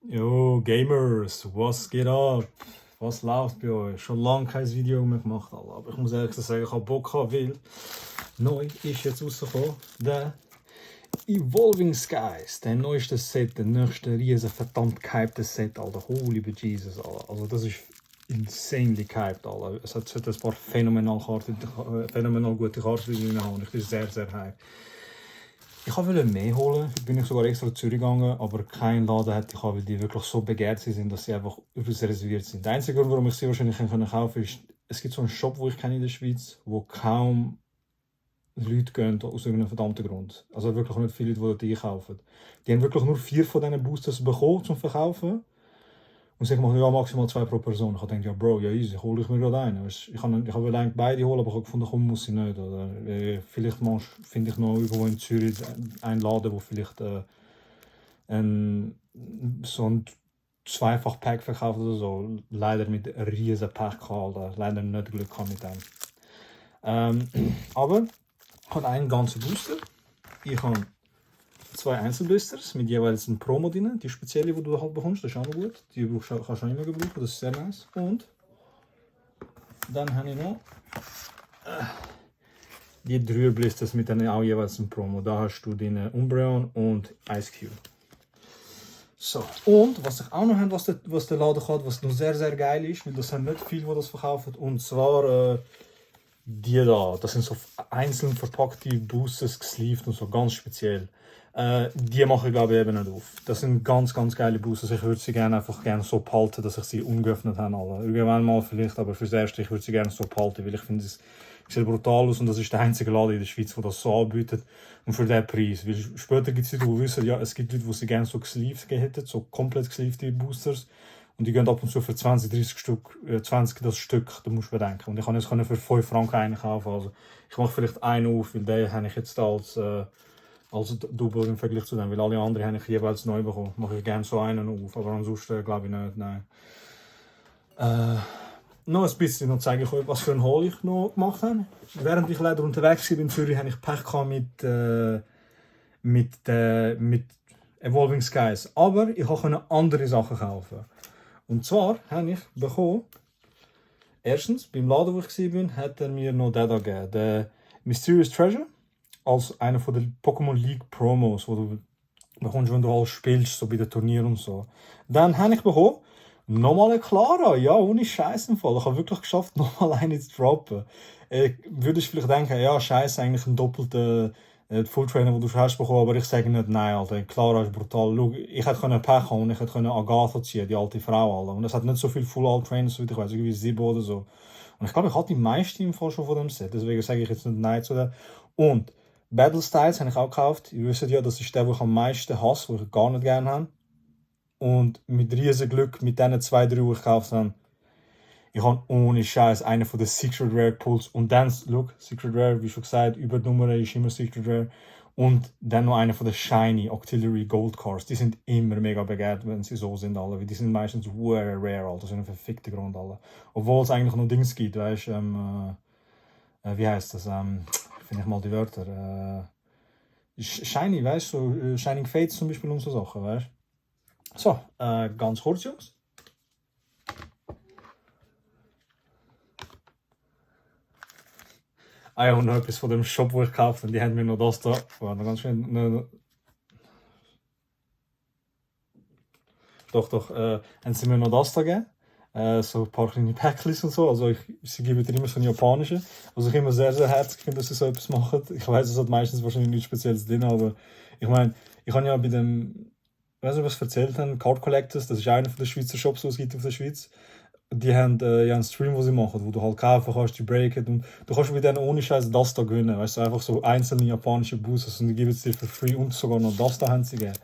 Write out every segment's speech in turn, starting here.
Yo, Gamers, was geht ab? Was läuft bei euch? Schon lange kein Video mehr gemacht, Alter. Aber ich muss ehrlich sagen, ich habe Bock gehabt, weil neu ist jetzt rausgekommen der Evolving Skies, der neueste Set, der nächste riesen verdammt gehypte Set, Alter. Holy Jesus, Alter. Also das ist insanely gehyped, Alter. Es hat ein paar phänomenal gute Karten drin haben. Ich bin sehr, sehr hyped. Ich wollte mehr holen, bin ich sogar extra nach Zürich gegangen, aber kein Laden hatte ich, weil die wirklich so begehrt sind, dass sie einfach reserviert sind. Der einzige Grund, warum ich sie wahrscheinlich kaufen konnte, ist, es gibt so einen Shop, wo ich kenne in der Schweiz, wo kaum Leute gehen, aus irgendeinem verdammten Grund. Also wirklich nicht viele Leute, die einkaufen. Die haben wirklich nur 4 von diesen Boosters bekommen zum Verkaufen. Und sie machen ja maximal 2 pro Person. Ich dachte, ja Bro, ja easy, hole ich mir gerade einen. Ich wollte eigentlich beide holen, aber ich habe gefunden, komm, muss ich nicht. Oder, vielleicht finde ich noch irgendwo in Zürich einen Laden, wo vielleicht so ein Zweifach-Pack verkauft oder so. Leider mit riesen Pech gehabt, leider nicht Glück gehabt mit dem. Aber ich habe einen ganzen Booster. Ich habe 2 Einzelblisters mit jeweils einem Promo drin, die spezielle, die du halt bekommst, das ist auch noch gut. Die kannst du auch immer gebrauchen, das ist sehr nice. Und dann habe ich noch die 3 Blisters mit denen auch jeweils ein Promo. Da hast du den Umbreon und Ice Cube. So, und was ich auch noch habe, was der Laden hat, was noch sehr, sehr geil ist, weil das sind nicht viele, die das verkaufen, und zwar die da. Das sind so einzeln verpackte Boosters, gesleeved und so, ganz speziell. Die mache ich glaube ich eben nicht auf. Das sind ganz, ganz geile Boosters. Ich würde sie gerne so behalten, dass ich sie ungeöffnet habe. Alle. Irgendwann mal vielleicht, aber fürs Erste, ich würde sie gerne so behalten, weil ich finde, es sieht brutal aus und das ist der einzige Laden in der Schweiz, der das so anbietet. Und für diesen Preis. Weil später gibt es Leute, die wissen, ja, es gibt Leute, die sie gerne so gesleeved hätten, so komplett gesleeved Boosters. Und die gehen ab und zu für 20, 30 Stück, 20 das Stück, da musst du bedenken. Und ich kann jetzt für 5 Franken einen kaufen. Also ich mache vielleicht einen auf, weil den habe ich jetzt als Double im Vergleich zu dem, weil alle anderen habe ich jeweils neu bekommen. Mache ich gerne so einen auf, aber ansonsten glaube ich nicht, nein. Noch ein bisschen noch zeige ich euch, was für ein Haul ich noch gemacht habe. Während ich leider unterwegs war in Zürich, habe ich Pech gehabt mit Evolving Skies. Aber ich konnte andere Sachen kaufen. Und zwar habe ich bekommen, erstens, beim Laden, wo ich war, hat er mir noch den da gegeben, den Mysterious Treasure, als einer von den Pokémon League Promos, die du bekommst, wenn du alles spielst, so bei den Turnieren und so. Dann habe ich bekommen, nochmal eine Clara, ja, ohne Scheiß im Fall. Ich habe wirklich geschafft, nochmal eine zu droppen. Würde ich vielleicht denken, ja, Scheiß, eigentlich ein doppelter Full Trainer, den du hast bekommen, aber ich sage nicht nein, Alter. Clara ist brutal. Schau, ich hätte Pech haben und ich hätte Agatha ziehen, die alte Frau, Alter. Und es hat nicht so viel Full Alt Trainers, ich weiß, irgendwie 7 oder so. Und ich glaube, ich hatte die meisten im Fall schon von dem Set, deswegen sage ich jetzt nicht nein zu dem. Und Battle Styles habe ich auch gekauft. Ihr wisst ja, das ist der, den ich am meisten hasse, den ich gar nicht gerne habe. Und mit riesen Glück, mit diesen 2, 3, die ich gekauft habe, ich habe ohne Scheiß einen von den Secret Rare Pulls. Und dann, look, Secret Rare, wie schon gesagt, über die Nummer ist immer Secret Rare. Und dann noch einer von den Shiny Octillery Gold Cards. Die sind immer mega begehrt, wenn sie so sind, alle. Weil die sind meistens very rare, Alter. Das sind ein verfickter Grund, alle. Obwohl es eigentlich noch Dings gibt, weißt du, wie heißt das? Finde ich mal die Wörter. Shiny, weißt du, so Shining Fates zum Beispiel und so Sachen, weißt du. So, ganz kurz, Jungs. Ah ja, und noch etwas von dem Shop, wo ich gekauft habe. Die haben mir noch das da. Warte, ganz schön. Doch, haben sie mir noch das da gegeben. So ein paar kleine Päckchen und so. Also sie geben dir immer so ein japanische. Was ich immer sehr, sehr herzlich finde, dass sie so etwas machen. Ich weiß, es hat meistens wahrscheinlich nichts Spezielles drin, aber ich meine, ich habe ja bei dem, ich weiß nicht, was erzählt haben, Card Collectors, das ist einer von den Schweizer Shops, die es gibt auf der Schweiz. Die haben ja einen Stream, wo sie machen, wo du halt kaufen kannst, die breaken und du kannst mit denen ohne Scheiß das da gewinnen. Weißt du, einfach so einzelne japanische Boosters und die geben es dir für free und sogar noch das da haben sie gegeben.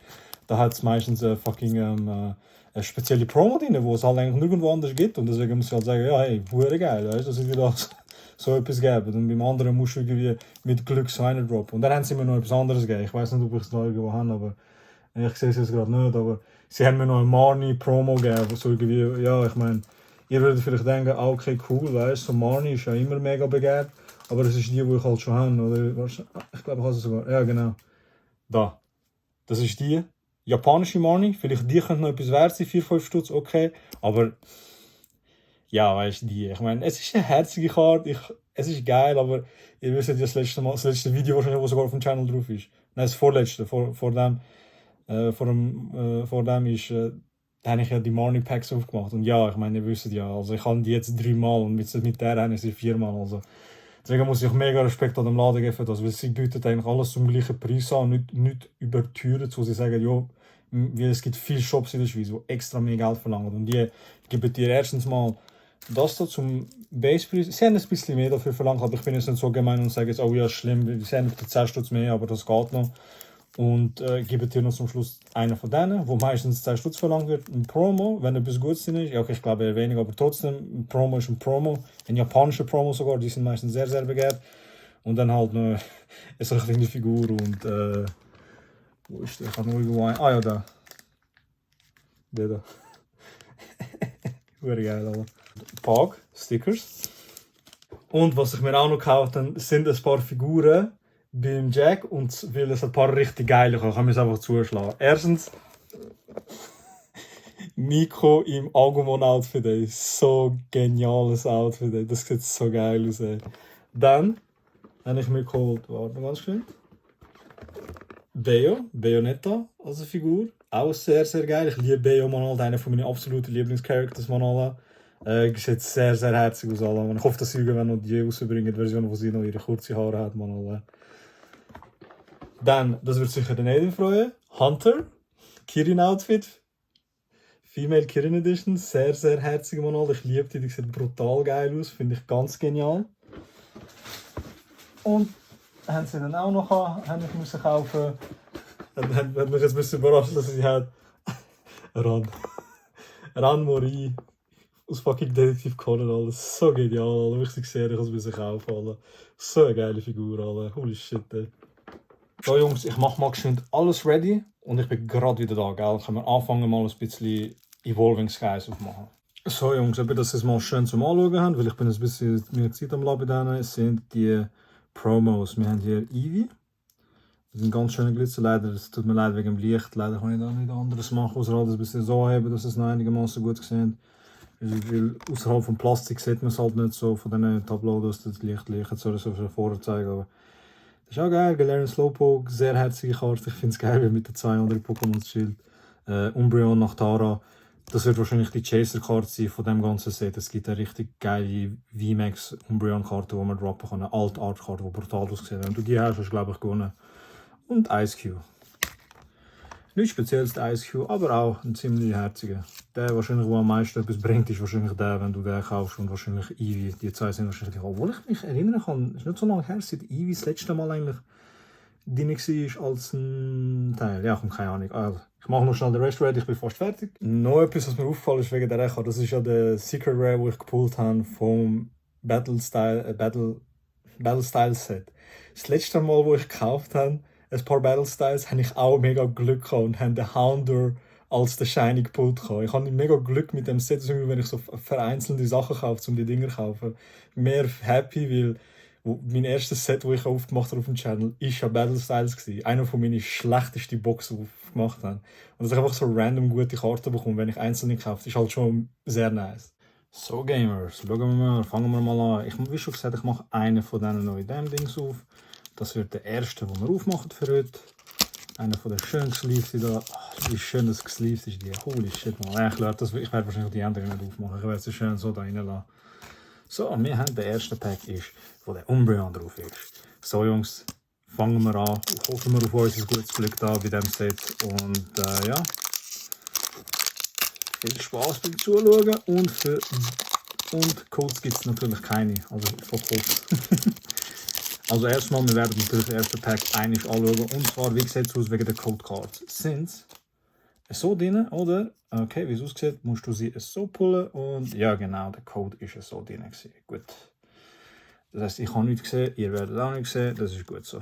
Da hat es meistens eine spezielle Promo drin, wo es halt eigentlich nirgendwo anders gibt und deswegen muss ich halt sagen, ja hey, hure geil, weißt du, dass ich dir das so etwas geben. Und beim anderen musst du irgendwie mit Glück so einen droppen. Und dann haben sie mir noch etwas anderes gegeben. Ich weiß nicht, ob ich es noch irgendwo habe, aber ich sehe es jetzt gerade nicht, aber sie haben mir noch eine Marnie Promo gegeben, so irgendwie, ja, ich meine, ihr würdet vielleicht denken, okay, cool, weißt du, so Marnie ist ja immer mega begehrt, aber das ist die ich halt schon habe, oder? Ich glaube, ich habe sie sogar, ja genau, da, das ist die, japanische Marni, vielleicht die könnte noch etwas wert sein, 4-5 Stutz, okay. Aber ja, weißt du, ich meine, es ist eine herzige Karte, es ist geil, aber ihr wisst ja das letzte Video wahrscheinlich, was sogar auf dem Channel drauf ist. Nein, das vorletzte, vor dem ist, da habe ich ja die Marnie Packs aufgemacht. Und ja, ich meine, ihr wisst ja, also ich habe die jetzt 3-mal und mit der habe ich sie 4-mal. Also. Deswegen muss ich mega Respekt an dem Laden geben für das, weil sie bieten eigentlich alles zum gleichen Preis an, nicht überteuern, wo sie sagen, ja, weil es gibt viele Shops in der Schweiz, die extra mehr Geld verlangen. Und die geben dir erstens mal das da zum Basepreis. Sie haben ein bisschen mehr dafür verlangt, aber ich bin jetzt nicht so gemein und sage jetzt, oh ja, schlimm, sie haben 10 Stutz mehr, aber das geht noch. Und gebe dir noch zum Schluss einen von denen, wo meistens 10 Stutz verlangt wird. Ein Promo, wenn etwas Gutes drin ist. Ja, okay, ich glaube eher weniger, aber trotzdem, ein Promo ist ein Promo. Ein japanischer Promo sogar, die sind meistens sehr, sehr begehrt. Und dann halt noch eine kleine Figur und wo ist der? Ich habe noch irgendwo einen. Ah ja, da. Der da. Wäre geil, aber. Pog, Stickers. Und was ich mir auch noch gekauft habe, sind ein paar Figuren beim Jack und weil es ein paar richtig geile kann wir es einfach zuschlagen. Erstens, Nico im Agumon-Outfit, ey. So geniales Outfit, ey. Das sieht so geil aus, ey. Dann habe ich mir geholt, warte ganz schön. Bayonetta als Figur. Auch sehr, sehr geil. Ich liebe Bayo, man, halt einer von meinen absoluten Lieblingscharacters, man, alle. Sieht sehr, sehr herzig aus, alle. Ich hoffe, dass sie irgendwann noch die rausbringen, die Version, wo sie noch ihre kurzen Haare hat, man, alle. Dann, das wird sicher den Aiden freuen. Hunter, Kirin-Outfit. Female Kirin Edition. Sehr, sehr herzig, man. Ich liebe die sieht brutal geil aus. Finde ich ganz genial. Und haben sie dann auch noch haben ich müssen kaufen. Hat mich jetzt ein bisschen überrascht, dass sie hat. Ran Mori aus fucking Detective Conan, alles. So genial, richtig sehr, ich muss kaufen, alle. So eine geile Figur, alle. Holy shit, ey. So Jungs, ich mache mal geschwind alles ready und ich bin gerade wieder da, gell? Können wir anfangen mal ein bisschen Evolving Skies aufmachen. So Jungs, ob ihr das jetzt mal schön zum Anschauen habt, weil ich bin ein bisschen mehr Zeit am Laden bei denen, sind die Promos. Wir haben hier Eevee. Das sind ganz schöne Glitzer, leider, es tut mir leid wegen dem Licht, leider kann ich da nicht anderes machen, außer das ein bisschen so haben, dass es noch einigermaßen gut gesehen. Weil außerhalb vom Plastik sieht man es halt nicht so von diesen Tableau, dass das Licht liegt, soll ich es vorher zeigen, aber das ist auch geil. Galarian Slowpoke, sehr herzige Karte. Ich finde es geil, wie mit den 2 anderen Pokémon Schild. Umbreon nach Tara. Das wird wahrscheinlich die Chaser-Karte sein von dem ganzen Set. Es gibt eine richtig geile VMAX Umbreon-Karte, die man droppen kann. Eine Alt-Art-Karte, die brutal aussieht. Wenn du die hast, hast du, glaube ich, gewonnen. Und Ice Cube. Nicht speziell der Ice Cube, aber auch ein ziemlich herziger. Der wahrscheinlich, der am meisten etwas bringt, ist wahrscheinlich der, wenn du den kaufst. Und wahrscheinlich Eevee. Die 2 sind wahrscheinlich, obwohl ich mich erinnern kann, es ist nicht so lange her, seit Eevee das letzte Mal eigentlich drin war als ein Teil. Ja, keine Ahnung. Also, ich mache noch schnell den Rest ready, ich bin fast fertig. Noch etwas, was mir aufgefallen ist wegen der Recha, das ist ja der Secret Rare, den ich gepult habe vom Battle Style Set. Das letzte Mal, wo ich gekauft habe, ein paar Battle Styles, habe ich auch mega Glück gehabt und habe den Houndour als den Shiny gepult gehabt. Ich habe mega Glück mit dem Set, deswegen, wenn ich so vereinzelte Sachen kaufe, um die Dinger zu kaufen. Mehr happy, weil mein erstes Set, das ich aufgemacht habe auf dem Channel, ist ja Battle Styles gewesen. Einer von meinen schlechtesten Boxen, die ich gemacht habe. Und dass ich einfach so random gute Karten bekomme, wenn ich einzelne kaufe, ist halt schon sehr nice. So Gamers, schauen wir mal, fangen wir mal an. Wie schon gesagt, ich mache einen von diesen neuen Dings auf. Das wird der erste, den wir aufmachen für heute. Einer von den schönen Sleeves, die da. Oh, wie schön das Sleeves ist, die. Holy shit, man. Ich werde wahrscheinlich die anderen nicht aufmachen. Ich werde sie schön so da reinlassen. So, wir haben den ersten Pack, ist, wo der Umbreon drauf ist. So Jungs, fangen wir an. Hoffen wir auf unser gutes Glück da bei diesem Set. Und ja. Viel Spaß beim Zuschauen. Und Codes gibt es natürlich keine. Also von Codes. Also erstmal, wir werden natürlich den ersten Pack einig anschauen. Und zwar, wie sieht es aus wegen der Code Cards? Sind sie so drin, oder? Okay, wie es aussieht, musst du sie so pullen. Und ja, genau, der Code ist so drin. Gut. Das heisst, ich habe nichts gesehen, ihr werdet auch nichts sehen. Das ist gut so.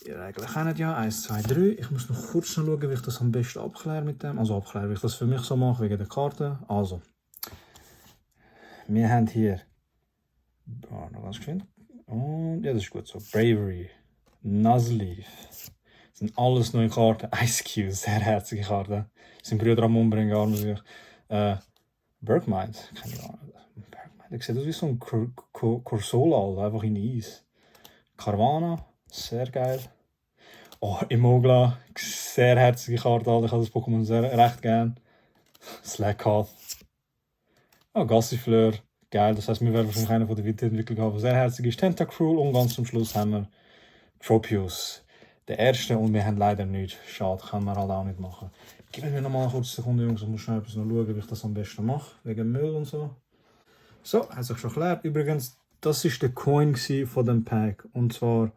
Ihr eigentlich kennt ja 1, 2, 3. Ich muss noch kurz schauen, wie ich das am besten abkläre mit dem. Also abklären, wie ich das für mich so mache, wegen der Karte. Also, wir haben hier. Oh, noch ganz geschwind. Und ja, das ist gut so. Bravery, Nuzleaf, sind alles neue Karten. Ice Cube, sehr herzige Karte. Sind Brüder am Umbringen, arme sich. Bergmite, keine Ahnung. Bergmite, der sieht aus wie so ein Corsola, einfach in Eis. Carvana, sehr geil. Oh, Emogla, sehr herzige Karte, Alter. Ich habe das Pokémon recht gern. Slackheart. Oh, Gassifleur, geil. Das heisst, wir werden wahrscheinlich einen von der Weiterentwicklungen haben, der sehr herzig ist. Tentacruel und ganz zum Schluss haben wir Tropius. Der erste und wir haben leider nichts. Schade, kann man halt auch nicht machen. Geben wir nochmal eine kurze Sekunde, Jungs, ich muss schnell etwas noch schauen, wie ich das am besten mache, wegen Müll und so. So, hat sich schon geklärt. Übrigens, das war der Coin von dem Pack. Und zwar,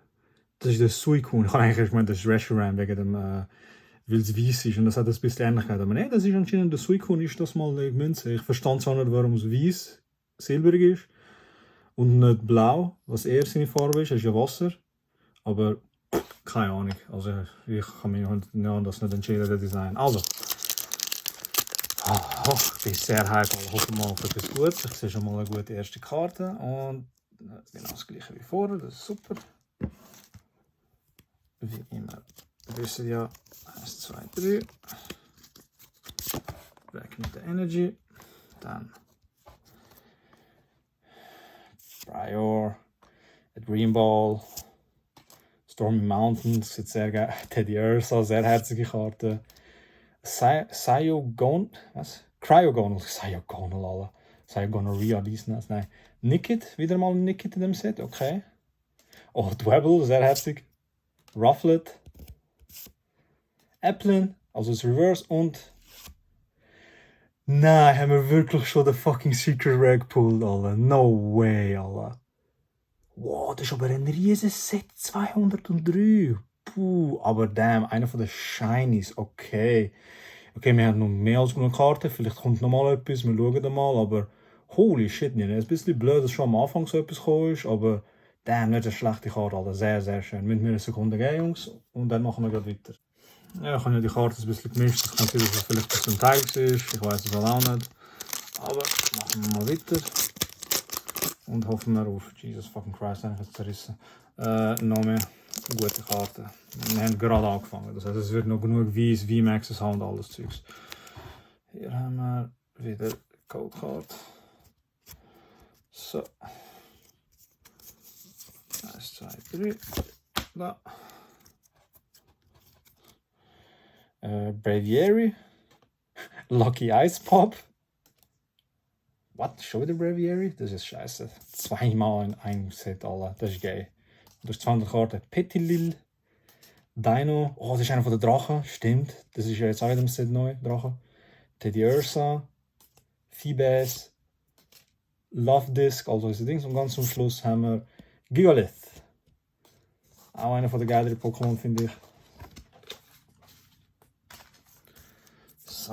das ist der Suicune. Ich habe eigentlich gemeint, das ist Reshiram wegen dem, weil es weiß ist und das hat ein bisschen Ähnlichkeit. Aber nein, das ist anscheinend der Suicune, ist das mal eine Münze. Ich verstand zwar nicht, warum es weiß, silberig ist und nicht blau, was eher seine Farbe ist. Es ist ja Wasser. Aber keine Ahnung. Also, ich kann mich das nicht entscheiden, der Design. Also. Ich bin sehr hyped, ich hoffe mal auf etwas Gutes. Ich sehe schon mal eine gute erste Karte und genau das gleiche wie vorher, das ist super. Wie immer, wir wissen ja, 1, 2, 3. Weg mit der Energy. Dann Prior, a Dream Ball, Stormy Mountains, sieht sehr geil. Teddy Ursa, sehr herzige Karte. Cryogonal, Alter. Cyogonorrhea, dies, das, nein. Nickit, wieder mal ein Nickit in dem Set, okay. Oh, Dwebble, sehr herzig. Rufflet. Applin, also das Reverse und... Nein, haben wir wirklich schon den fucking Secret Rare gepullt, Alter. No way, Alter. Wow, das ist aber ein riesiges Set, 203. Puh, aber damn, einer von den Shinies, okay. Okay, wir haben noch mehr als genug Karten, vielleicht kommt noch mal etwas, wir schauen dann mal, aber holy shit, nicht. Es ist ein bisschen blöd, dass schon am Anfang so etwas gekommen ist, aber damn, nicht eine schlechte Karte, Alter. Sehr, sehr schön. Müssen wir eine Sekunde geben, Jungs, und dann machen wir gleich weiter. Ja, ich habe ja die Karte ein bisschen gemischt, das kann sein, dass es vielleicht bis zum Teil ist, ich weiß es auch nicht. Aber machen wir mal weiter. Und hoffen wir auf, Jesus fucking Christ, habe ich jetzt zerrissen, noch mehr gute Karten. Wir haben gerade angefangen, das heißt, es wird noch genug Weiss, VMAXs haben und alles Zeugs. Hier haben wir wieder Code Card. So. 1, 2, 3. Da. Braviary. Lucky Ice Pop. Was? Schon wieder Braviary? Das ist scheiße. Zweimal in einem Set, Alter. Das ist geil. Das ist 200 Karten. Petilil. Dino. Oh, das ist einer von den Drachen. Stimmt. Das ist ja jetzt auch in dem Set neu. Drachen. Teddy Ursa. Feebas. Love Disc. Also diese Dings. Und ganz zum Schluss haben wir Gigalith. Auch einer von den geileren Pokémon, finde ich. So.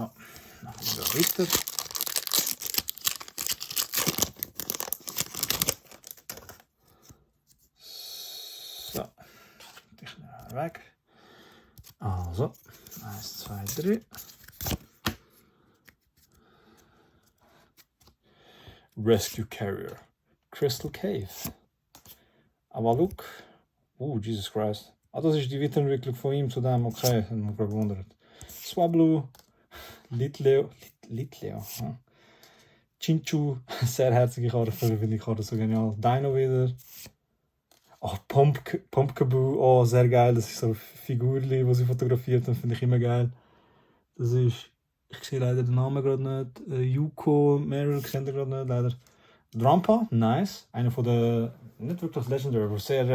Machen wir weiter. So. Ich nehme weg. Also. 1, 2, 3. Rescue Carrier. Crystal Cave. Aber look. Jesus Christ. Ah, das ist die Weiterentwicklung von ihm zu dem. Okay, ich habe mich gerade gewundert. Swablu. Litleo. Ja. Chinchu. Sehr herzige Karte. Finde ich Karte so genial. Dino wieder. Oh, Pumpkaboo. Oh, sehr geil. Das ist so eine Figur, die sie fotografiert haben. Finde ich immer geil. Das ist... Ich sehe leider den Namen gerade nicht. Yuko Meryl kennt ihr gerade nicht, leider. Drampa, nice. Einer von den, nicht wirklich Legendary, aber sehr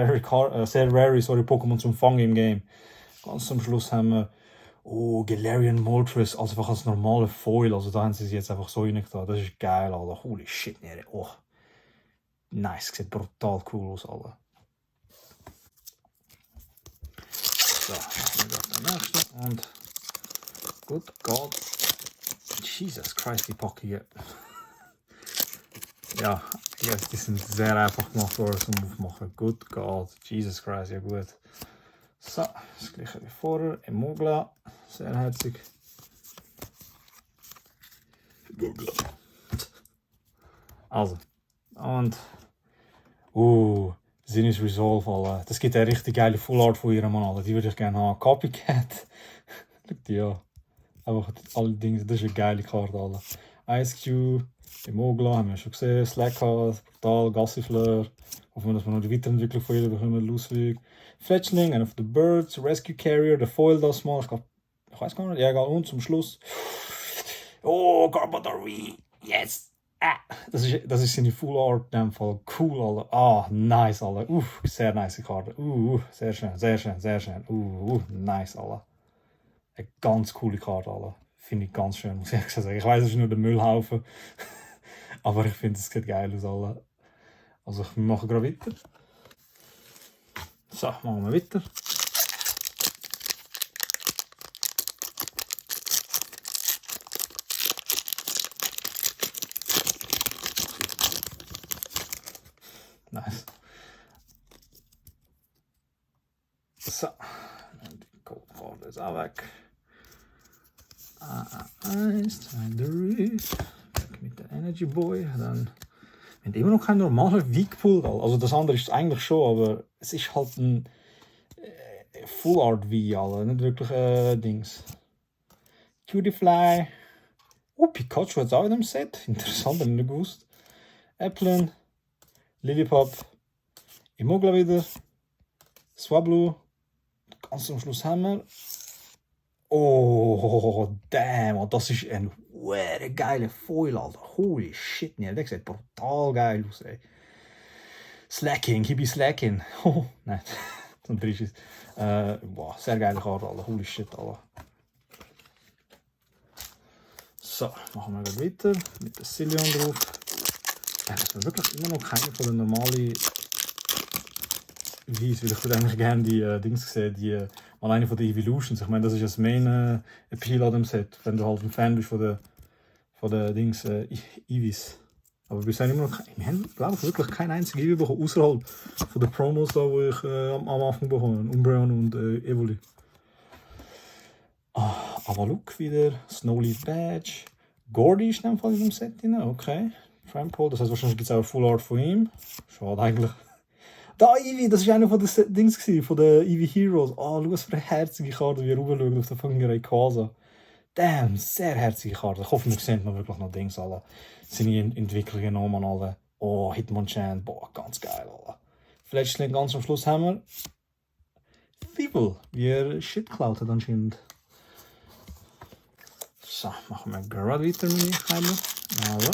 rare Pokémon zum Fangen im Game. Ganz zum Schluss haben wir, Galarian Moltres, also einfach als normale Foil. Also da haben sie jetzt einfach so reingetan. Das ist geil, Alter. Holy shit, nee. Oh. Nice, sieht brutal cool aus, Alter. So, machen wir den nächsten und... Good God. Jesus Christ, die Packe hier. Ja, yes, die sind sehr einfach gemacht worden zum Aufmachen. Good God. Jesus Christ, ja gut. So, das gleiche wie vorher. Emogla, sehr herzig. Also, und... Zinni's Resolve, Alter. Das gibt eine richtig geile Full Art von ihrem Mann, Alter. Die würde ich gerne haben. Copycat. Schau die an. Einfach alle Dinge, das ist eine geile Karte, Alter. Ice Cube, Emogla, haben wir schon gesehen. Slackheart, Portal, Gassifleur. Hoffen wir, dass wir noch die Weiterentwicklung von ihr bekommen. Luswig. Fletchling, einer von den Birds. Rescue Carrier, der Foil das mal. Ich weiß gar nicht. Ja, egal. Und zum Schluss. Oh, Garbodoree. Yes. Das ist seine Full Art in dem Fall. Cool, Alter. Ah, nice, Alter. Sehr nice Karte. Sehr schön, sehr schön, sehr schön. Nice, Alter. Eine ganz coole Karte, Alter. Finde ich ganz schön, muss ich sagen. Ich weiß, es ist nur der Müllhaufen. Aber ich finde, es sieht geil aus, Alter. Also, ich mache gerade weiter. So, machen wir weiter. Nice. So, die Goldkarte ist auch weg. 1, 2, 3. Weg mit der Energy Boy. Dann wir haben immer noch kein normaler V-Pool. Also das andere ist eigentlich schon, aber es ist halt ein Full Art V, Alter. Nicht wirklich Dings. Cutiefly. Pikachu hat es auch in dem Set. Interessant, habe ich nicht gewusst. Applin. Lillipup. Emogla wieder. Swablu. Ganz zum Schluss haben wir. Oh, damn, das ist ein geiler Foil, Alter. Holy shit, nee, der sieht brutal geil aus, ey. Slacking, Hibi Slacking. Oh, nein, so trist ist. Boah, sehr geile Karte, Alter. Holy shit, Alter. So, machen wir gleich weiter mit der Cillian drauf. Ja, das ist wirklich immer noch keine von den normalen Wies, weil ich würde eigentlich gerne die Dings sehen, mal eine von den Evolutions. Ich meine, das ist das Main Appeal an dem Set, wenn du halt ein Fan bist von der Dings Eevees. Aber wir sind immer noch, wir haben, glaube ich, wirklich kein einziges Eevee bekommen, außerhalb von den Promos da, wo ich am Anfang bekommen habe. Umbreon und Evoli. Avaluk wieder, Snowleaf Badge. Gordy ist in dem Fall in dem Set drin, okay. Trample, das heißt wahrscheinlich gibt es auch eine Full Art von ihm. Schade eigentlich. Da Eevee, das war einer von den Dings, von den Eevee Heroes. Schau, was für eine herzige Karte, wie er rüberschaut auf der fucking Rayquaza. Damn, sehr herzige Karte. Ich hoffe, wir sehen noch wirklich noch Dings, Alter. Seine Entwicklungen nochmal, Alter. Oh, Hitmonchan, boah, ganz geil, Alter. Fletchling ganz am Schluss haben wir Thibault, wie er Shit geklaut hat anscheinend. So, machen wir gerade weiter mit den Heimen. Also.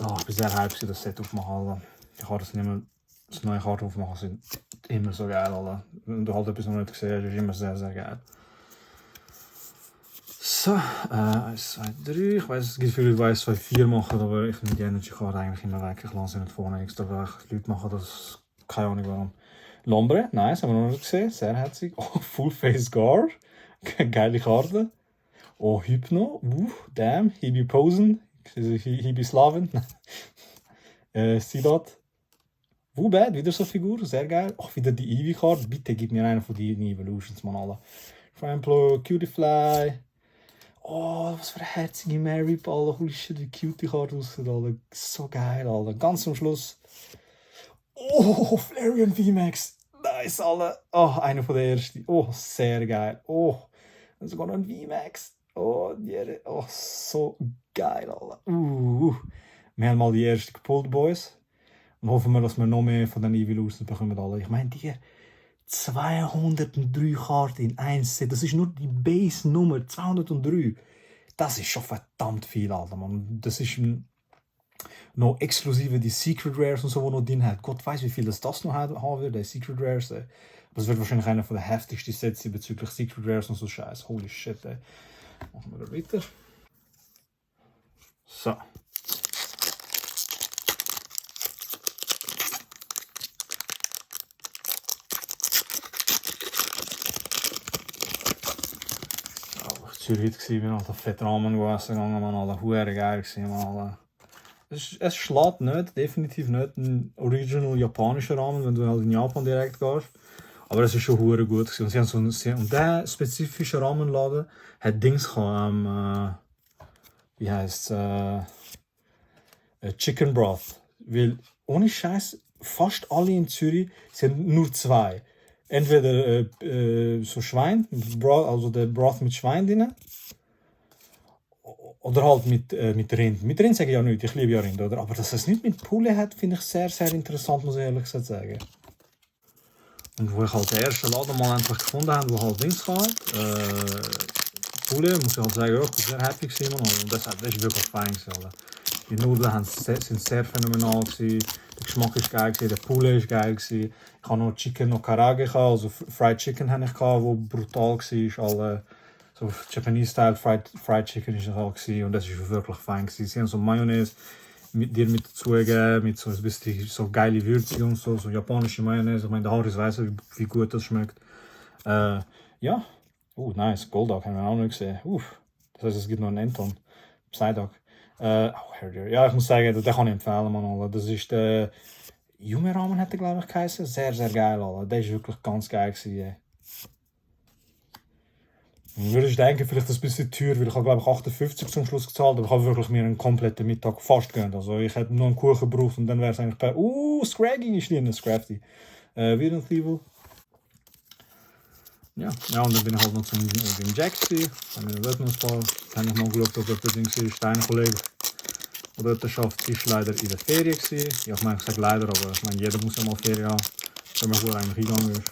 Oh, ich bin sehr hyped, das Set aufmachen, Alter. Die Karten sind immer, das neue Karten aufmachen sind immer so geil, Alter. Wenn du halt etwas noch nicht gesehen hast, ist immer sehr, sehr geil. So, 1, 2, 3. Ich weiß, es gibt viele, die 1, 2, 4 machen, aber ich nehme die Energy-Karte eigentlich immer weg. Ich lasse sie nicht vorne extra weg. Die Leute machen das, keine Ahnung warum. Lombre, nice, haben wir noch nicht gesehen, sehr herzig. Oh, Full Face Guard, geile Karte. Oh, Hypno, damn, Hibi Posen, Hibi Slaven. Silat. Bad, wieder so eine Figur, sehr geil. Ach, wieder die Eevee-Karte, bitte gib mir eine von den Evolutions, man, alle. Tramplo, Cutiefly. Oh, was für eine herzige Mary, Alter. Holy shit, wie cute die Karte aussieht, Alter. So geil, Alter. Ganz zum Schluss. Oh, Flareon VMAX. Nice, Alter. Oh, einer von den ersten. Oh, sehr geil. Oh, sogar noch ein VMAX. Oh, so geil, Alter. Wir haben mal die erste gepult, Boys. Und hoffen wir, dass wir noch mehr von den Evolutions bekommen, Alter. Ich meine, die 203 Karten in 1 Set. Das ist nur die Base-Nummer 203. Das ist schon verdammt viel, Alter, man. Das ist noch exklusive die Secret Rares und so, die noch drin hat. Gott weiß, wie viel das noch haben wird, die Secret Rares. Aber es wird wahrscheinlich einer von den heftigsten Sets bezüglich Secret Rares und so Scheiß. Holy shit, ey. Machen wir da weiter. So. Ich war auf fett Ramen gegangen, man, alle hure geil gewesen, man. Es schlägt nicht, definitiv nicht ein original japanischer Ramen, wenn du halt in Japan direkt gehst. Aber es ist schon hure gut gewesen. Und der spezifische Ramenladen hat Dings gehabt, wie heisst Chicken Broth. Weil, ohne Scheiß, fast alle in Zürich sind nur zwei. Entweder so Schwein, also der Broth mit Schwein drin, oder halt mit Rind. Mit Rind sage ich ja nichts, ich liebe ja Rind, oder? Aber dass es nicht mit Poulet hat, finde ich sehr, sehr interessant, muss ich ehrlich gesagt sagen. Und wo ich halt den ersten Laden mal endlich gefunden habe, wo halt Dings hat, Poulet, muss ich halt sagen, ja, ich bin sehr happy gewesen, man. Und das ist wirklich fein gewesen. Die Nudeln sind sehr phänomenal gewesen. Der Geschmack ist geil gewesen, der Poulet ist geil gewesen. Ich habe noch Chicken no Karage gehabt, also Fried Chicken habe ich gehabt, wo brutal war. Alle so Japanese-Style Fried Chicken ist das auch gewesen. Und das ist wirklich fein gewesen. Sie haben so Mayonnaise mit dazu gegeben, mit so ein bisschen so geile Würze und so japanische Mayonnaise. Ich meine, der Haris weiss, wie gut das schmeckt. Ja. Nice. Goldag haben wir auch noch gesehen. Das heißt, es gibt noch einen Enton. Psyduck. Ja, ich muss sagen, den kann ich empfehlen, man. Das ist der Yume Ramen, hat er, glaube ich, geheißen. Sehr, sehr geil, Alter. Der ist wirklich ganz geil gewesen. Ich würde denken, vielleicht ein bisschen teuer, weil ich habe, glaube ich, 58 zum Schluss gezahlt, aber ich habe wirklich mir einen kompletten Mittag fast gegönnt. Also ich hätte nur einen Kuchen gebraucht und dann wäre es eigentlich bei... Scraggy ist drin, Scrafty. Wieder ein Thievel. Ja, und dann bin ich halt noch zum Jack gewesen. Dann bin ich dort noch ein paar... Dann habe ich mal geschaut, ob dort Ding ist. Dein Kollege, der dort schafft, ist leider in der Ferien gewesen. Ja, ich meine, ich sage leider, aber ich meine, jeder muss ja mal Ferien haben. Wenn man gut eigentlich hingegangen ist.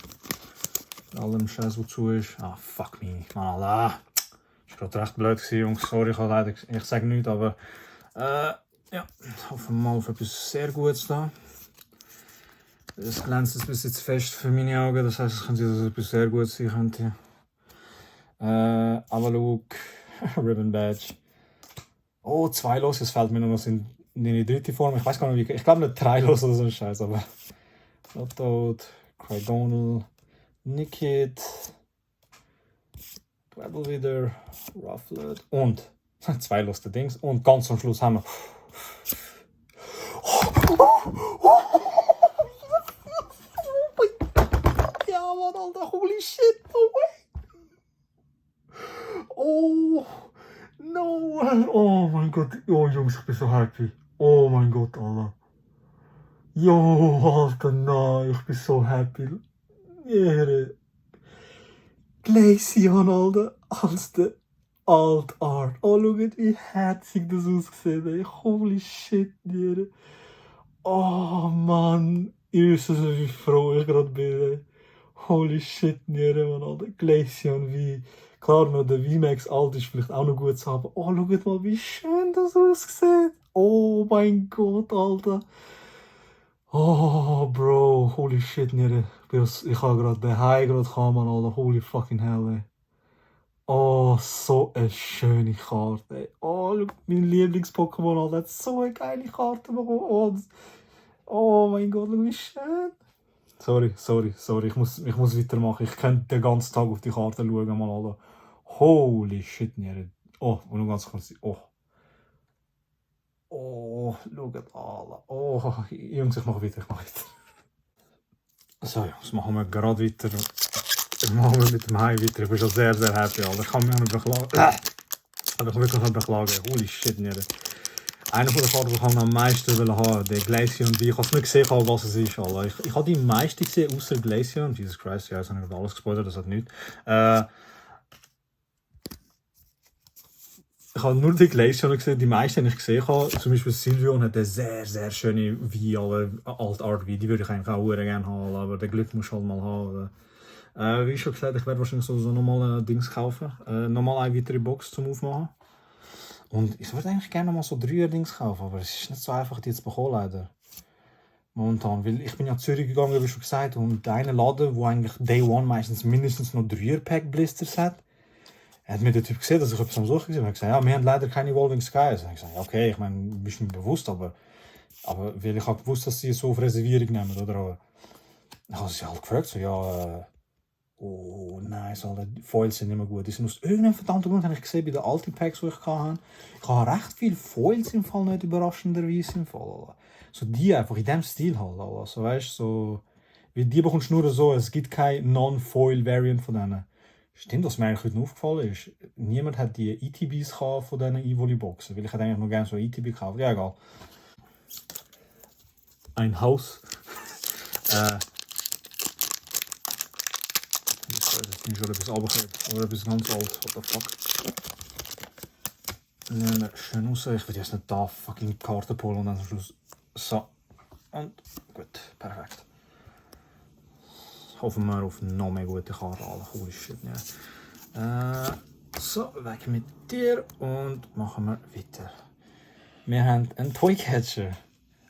Allem Scheiß, was zu ist. Fuck me. Man, Alter. Das war gerade recht blöd gewesen, Jungs. Sorry, ich sage nichts, aber ja, hoffen wir mal auf etwas sehr Gutes da. Es glänzt ein bisschen zu fest für meine Augen, das heisst, es könnte sein, dass es etwas sehr Gutes sein könnte. Aber look, Ribbon Badge. 2 los, es fällt mir noch was in die dritte Form. Ich weiß gar nicht, wie. Ich glaube nicht 3 los oder so ein Scheiß, aber. Floatout, Crydonal, Nikit, Gravel wieder, Rufflet und 2 loste Dings. Und ganz am Schluss haben wir. Ja, Mann, Alter, holy shit, no way. Oh, no. Oh mein Gott, oh Jungs, ich bin so happy. Oh mein Gott, Alter. Jo, Alter, nein, ich bin so happy. Yeah. Glaceon, Alter, als der Alt Art. Oh, schaut, wie herzig das ausgesehen, ey. Holy shit, Niere. Oh, Mann. Ihr wisst so, wie froh ich gerade bin, ey. Holy shit, Niere, man, Alter. Glaceon, wie... Klar, noch der VMAX Alt ist vielleicht auch noch gut zu haben. Oh, schaut mal, wie schön das aussieht. Oh mein Gott, Alter. Oh, Bro, holy shit, Niere. Ich habe gerade den High gerade gehabt, Alter. Holy fucking hell, ey. Oh, so eine schöne Karte, ey. Oh, schau, mein Lieblings-Pokémon, Alter, hat so eine geile Karte bekommen. Oh mein Gott, wie schön. Sorry, ich muss weitermachen. Ich könnte den ganzen Tag auf die Karte schauen, mal, Alter. Holy shit, Niere. Oh, und noch ganz kurz. Schaut, Alter. Oh, Jungs, ich mache weiter. So, Jungs, machen wir gerade weiter. Machen wir mit dem Hai weiter. Ich bin schon sehr, sehr happy, Alter. Ich kann mich auch nicht beklagen. Ich kann wirklich nicht beklagen. Holy shit, Niere. Einer von den Karten, die ich am meisten haben, der Glaceon. Ich habe es nicht gesehen, was es ist. Alter. Ich habe die meisten gesehen, außer Glaceon. Jesus Christ, ja, jetzt habe ich alles gespoilert, das hat nichts. Ich habe nur die Glaceon gesehen, die meisten, die ich gesehen habe. Zum Beispiel Sylveon hat eine sehr, sehr schöne Alt-Art, die würde ich eigentlich auch gerne haben, aber den Glück muss ich halt mal haben. Wie schon gesagt, ich werde wahrscheinlich so nochmal Dings kaufen. Nochmal eine weitere Box zum Aufmachen. Und ich würde eigentlich gerne mal so 3 Dings kaufen, aber es ist nicht so einfach, die zu bekommen, leider. Momentan, weil ich bin ja in Zürich gegangen, wie schon gesagt, und der eine Laden, wo eigentlich Day One meistens mindestens noch 3er-Pack-Blisters hat, hat mir der Typ gesehen, dass ich etwas am Suchen war. Er hat gesagt, ja, wir haben leider keine Evolving Skies. Ich habe gesagt, ja, okay, ich meine, bist mir bewusst, aber weil ich habe gewusst, dass sie so auf Reservierung nehmen, oder? Aber ich habe sie halt gefragt, so, ja, oh, nice, Alter, die Foils sind nicht mehr gut. Die sind aus irgendeinem verdammten Grund, habe ich gesehen, bei den alten Packs, die ich hatte. Ich habe recht viele Foils im Fall, nicht überraschenderweise im Fall, Alter. So die einfach in dem Stil halt, Alter. So, weißt du, so, wie die bekommst du nur so, es gibt kein Non-Foil-Variant von denen. Stimmt, was mir eigentlich heute aufgefallen ist, niemand hat die ETBs von diesen Evoli-Boxen, weil ich hätte eigentlich noch gerne so ETB gekauft. Ja, egal. Ein Haus. Das bin schon etwas runtergekehrt, aber etwas ganz alt. What the fuck? Nehmen wir schön raus. Ich will jetzt nicht da fucking Karte holen und dann am Schluss. So. Und gut, perfekt. Hoffen wir auf noch mehr gute Karten. Holy shit, ja. So, weg mit dir und machen wir weiter. Wir haben einen Toycatcher.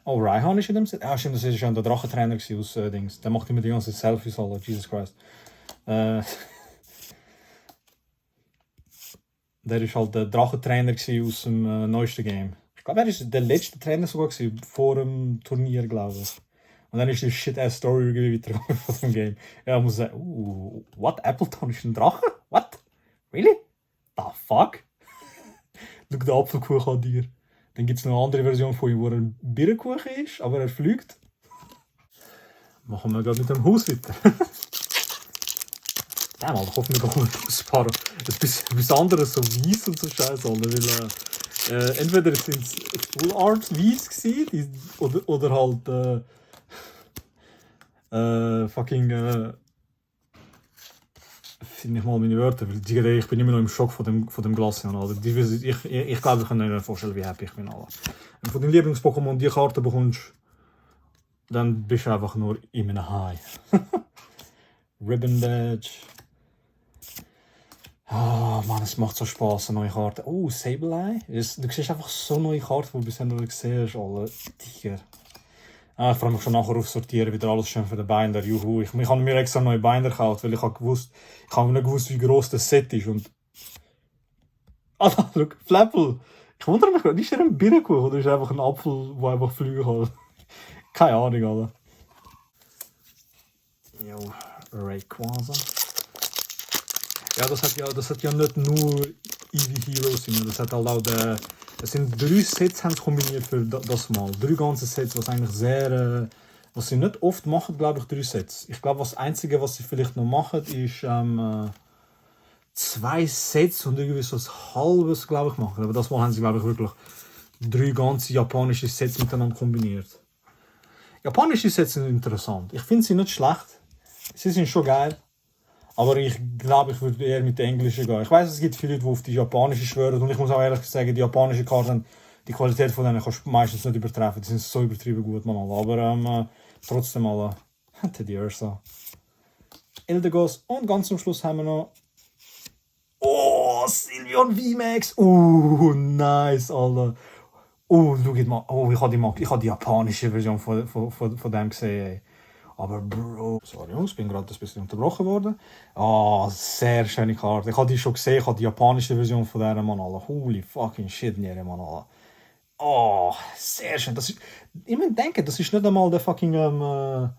Oh, Raihan ist in dem Set. Ah, stimmt, das war schon der Drachentrainer aus Dings. Der macht immer die ganzen Selfies, alle. Jesus Christ. Der war halt der Drachentrainer aus dem neuesten Game. Ich glaube, er war der letzte Trainer sogar vor dem Turnier, glaube ich. Und dann ist die Shit-Ass-Story weitergegangen von dem Game. Ja, ich muss sagen, what? Appleton ist ein Drache? What? Really? The fuck? Schau den Apfelkuchen an dir. Dann gibt es noch eine andere Version von ihm, wo er ein Birnenkuchen ist, aber er fliegt. Machen wir gerade mit dem Haus weiter. Ja, mal, ich hoffe, wir bekommen ein paar etwas anderes, so weiß und so Scheiße. Weil, entweder sind es Full Art weiß gewesen, oder halt fucking finde ich mal meine Wörter, weil ich bin immer noch im Schock von dem Glaceon. Also ich glaube, ich kann mir nicht vorstellen, wie happy ich bin. Alle. Wenn du von deinem Lieblings-Pokémon die Karte bekommst, dann bist du einfach nur in einem High. Ribbon Badge. Oh Mann, es macht so Spaß, eine neue Karte. Oh, Sableye. Du siehst einfach so neue Karten, die du bisher noch nicht gesehen hast. Alle Tiger. Ich freue mich schon nachher auf Sortieren, wieder alles schön für den Binder. Juhu. Ich habe mir extra neue Binder gekauft, weil ich nicht gewusst, wie gross das Set ist. Und Alter, schau, Flappel. Ich wundere mich gerade, ist er ein Birnenkuchen oder ist er einfach ein Apfel, der einfach Flügel hat? Keine Ahnung, Alter. Jo, Rayquaza. Ja, das hat ja nicht nur Eevee Heroes, das hat halt auch es sind 3 Sets haben sie kombiniert für das Mal. 3 ganze Sets, was eigentlich sehr, was sie nicht oft machen, glaube ich, 3 Sets. Ich glaube, das Einzige, was sie vielleicht noch machen, ist 2 Sets und irgendwie so ein halbes, glaube ich, machen. Aber das Mal haben sie, glaube ich, wirklich 3 ganze japanische Sets miteinander kombiniert. Japanische Sets sind interessant. Ich finde sie nicht schlecht. Sie sind schon geil. Aber ich glaube, ich würde eher mit der englischen gehen. Ich weiß, es gibt viele Leute, die auf die japanische schwören. Und ich muss auch ehrlich sagen, die japanischen Karten, die Qualität von denen kannst du meistens nicht übertreffen. Die sind so übertrieben gut, man. Aber trotzdem alle. Teddy Ursa. Eldegoss. Und ganz zum Schluss haben wir noch. Oh, Sylveon VMAX. Nice, Alter. Schau mal. Ich habe die japanische Version von dem gesehen. Ey. Aber Bro, sorry Jungs, bin gerade ein bisschen unterbrochen worden. Sehr schöne Karte. Ich habe die schon gesehen, ich habe die japanische Version von dieser Mann. Holy fucking shit, Niere Mann. Sehr schön. Ich muss denken, das ist nicht einmal der fucking Alt-Art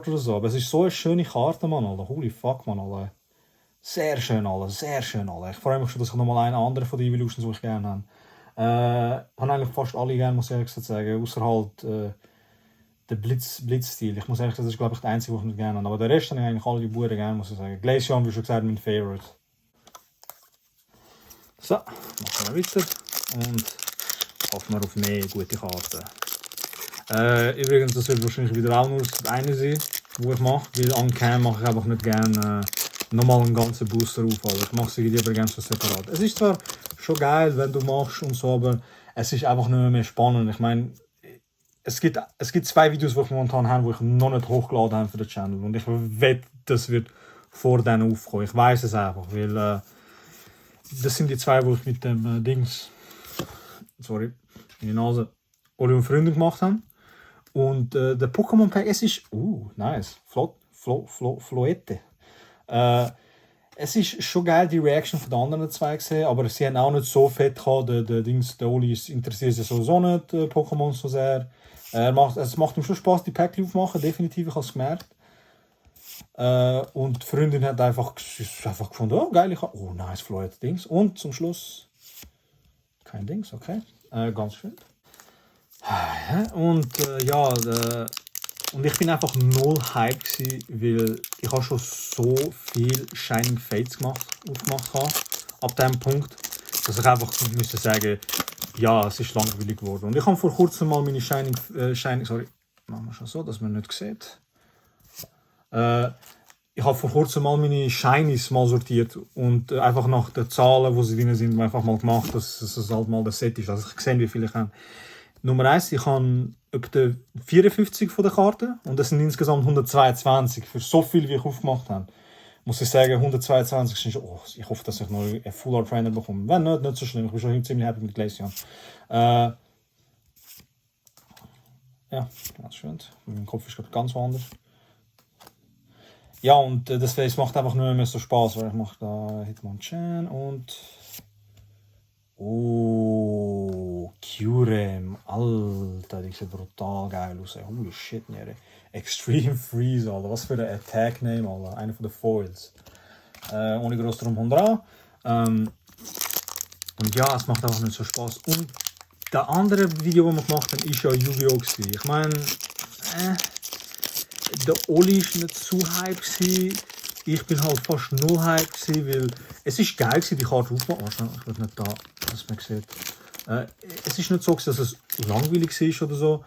oder so, aber es ist so eine schöne Karte, Mann. Holy fuck, Mann. Sehr schön, sehr schön. Ich freue mich schon, dass ich nochmal eine andere von den Evolutions, die ich gerne habe. Ich habe eigentlich fast alle gerne, muss ich ehrlich sagen, außer halt der Blitzstil. Ich muss ehrlich sagen, das ist glaube ich der einzige, den ich nicht gerne habe. Aber der Rest habe ich eigentlich alle die Buren gerne, muss ich sagen. Glaceon, wie schon gesagt, mein Favorite. So, machen wir weiter. Und hoffen wir auf mehr gute Karten. Übrigens, das wird wahrscheinlich wieder auch nur das eine sein, was ich mache. Weil an Cam mache ich einfach nicht gerne nochmal einen ganzen Booster aufholen. Ich mache sie lieber gerne so separat. Es ist zwar schon geil, wenn du machst und so, aber es ist einfach nicht mehr spannend. Ich meine, es gibt 2 Videos, die ich momentan habe, die ich noch nicht hochgeladen habe für den Channel. Und ich wette, das wird vor denen aufkommen. Ich weiß es einfach, weil das sind die 2, die ich mit dem Dings, sorry, in die Nase, Oli und Freunde gemacht habe. Und der Pokémon Pack, es ist, nice, Floette. Es ist schon geil, die Reaction von den anderen 2 gesehen, aber sie haben auch nicht so fett gehabt. Der Oli interessiert sich sowieso nicht Pokémon so sehr. Es macht ihm schon Spaß, die Päckchen aufmachen, definitiv, ich habe es gemerkt. Und die Freundin hat einfach gefunden, geil, nice, Floyd Dings. Und zum Schluss kein Dings, okay. Ganz schön. Und und ich bin einfach null Hype gewesen, weil ich habe schon so viel Shining Fates aufgemacht habe, ab dem Punkt, dass ich einfach müssen sagen, ja, es ist langweilig geworden. Und ich habe vor kurzem mal meine sorry, machen wir schon so, dass man nicht sieht. Ich habe vor kurzem mal meine Shinies mal sortiert und einfach nach den Zahlen, die sie drin sind, einfach mal gemacht, dass es halt mal das Set ist. Also ich sehe, wie viele ich habe. Nummer 1, ich habe etwa 54 von der Karten und das sind insgesamt 122. Für so viel, wie ich aufgemacht habe, muss ich sagen, 122 sind schon, ich hoffe, dass ich noch einen Full Art Trainer bekomme. Wenn nicht so schlimm. Ich bin schon ziemlich happy mit Glaceon. Ja, ganz schön. Mein Kopf ist gerade ganz woanders. Ja, und das macht einfach nur mehr so Spaß, weil ich mache da Hitmonchan und Kyurem, Alter, die sieht brutal geil aus. Holy shit, Nere. Extreme Freeze, Alter. Was für ein Attack-Name, Alter. Einer von den Foils. Ohne groß drum dran. Und ja, es macht einfach nicht so Spaß. Und das andere Video, das wir gemacht haben, war ja Yu-Gi-Oh! Ich meine, der Oli war nicht zu hype. Ich bin halt fast null hype, weil es ist geil war, die Karte aufzumachen. Ich will nicht da, dass man sieht. Es ist nicht so, dass es langweilig war oder so.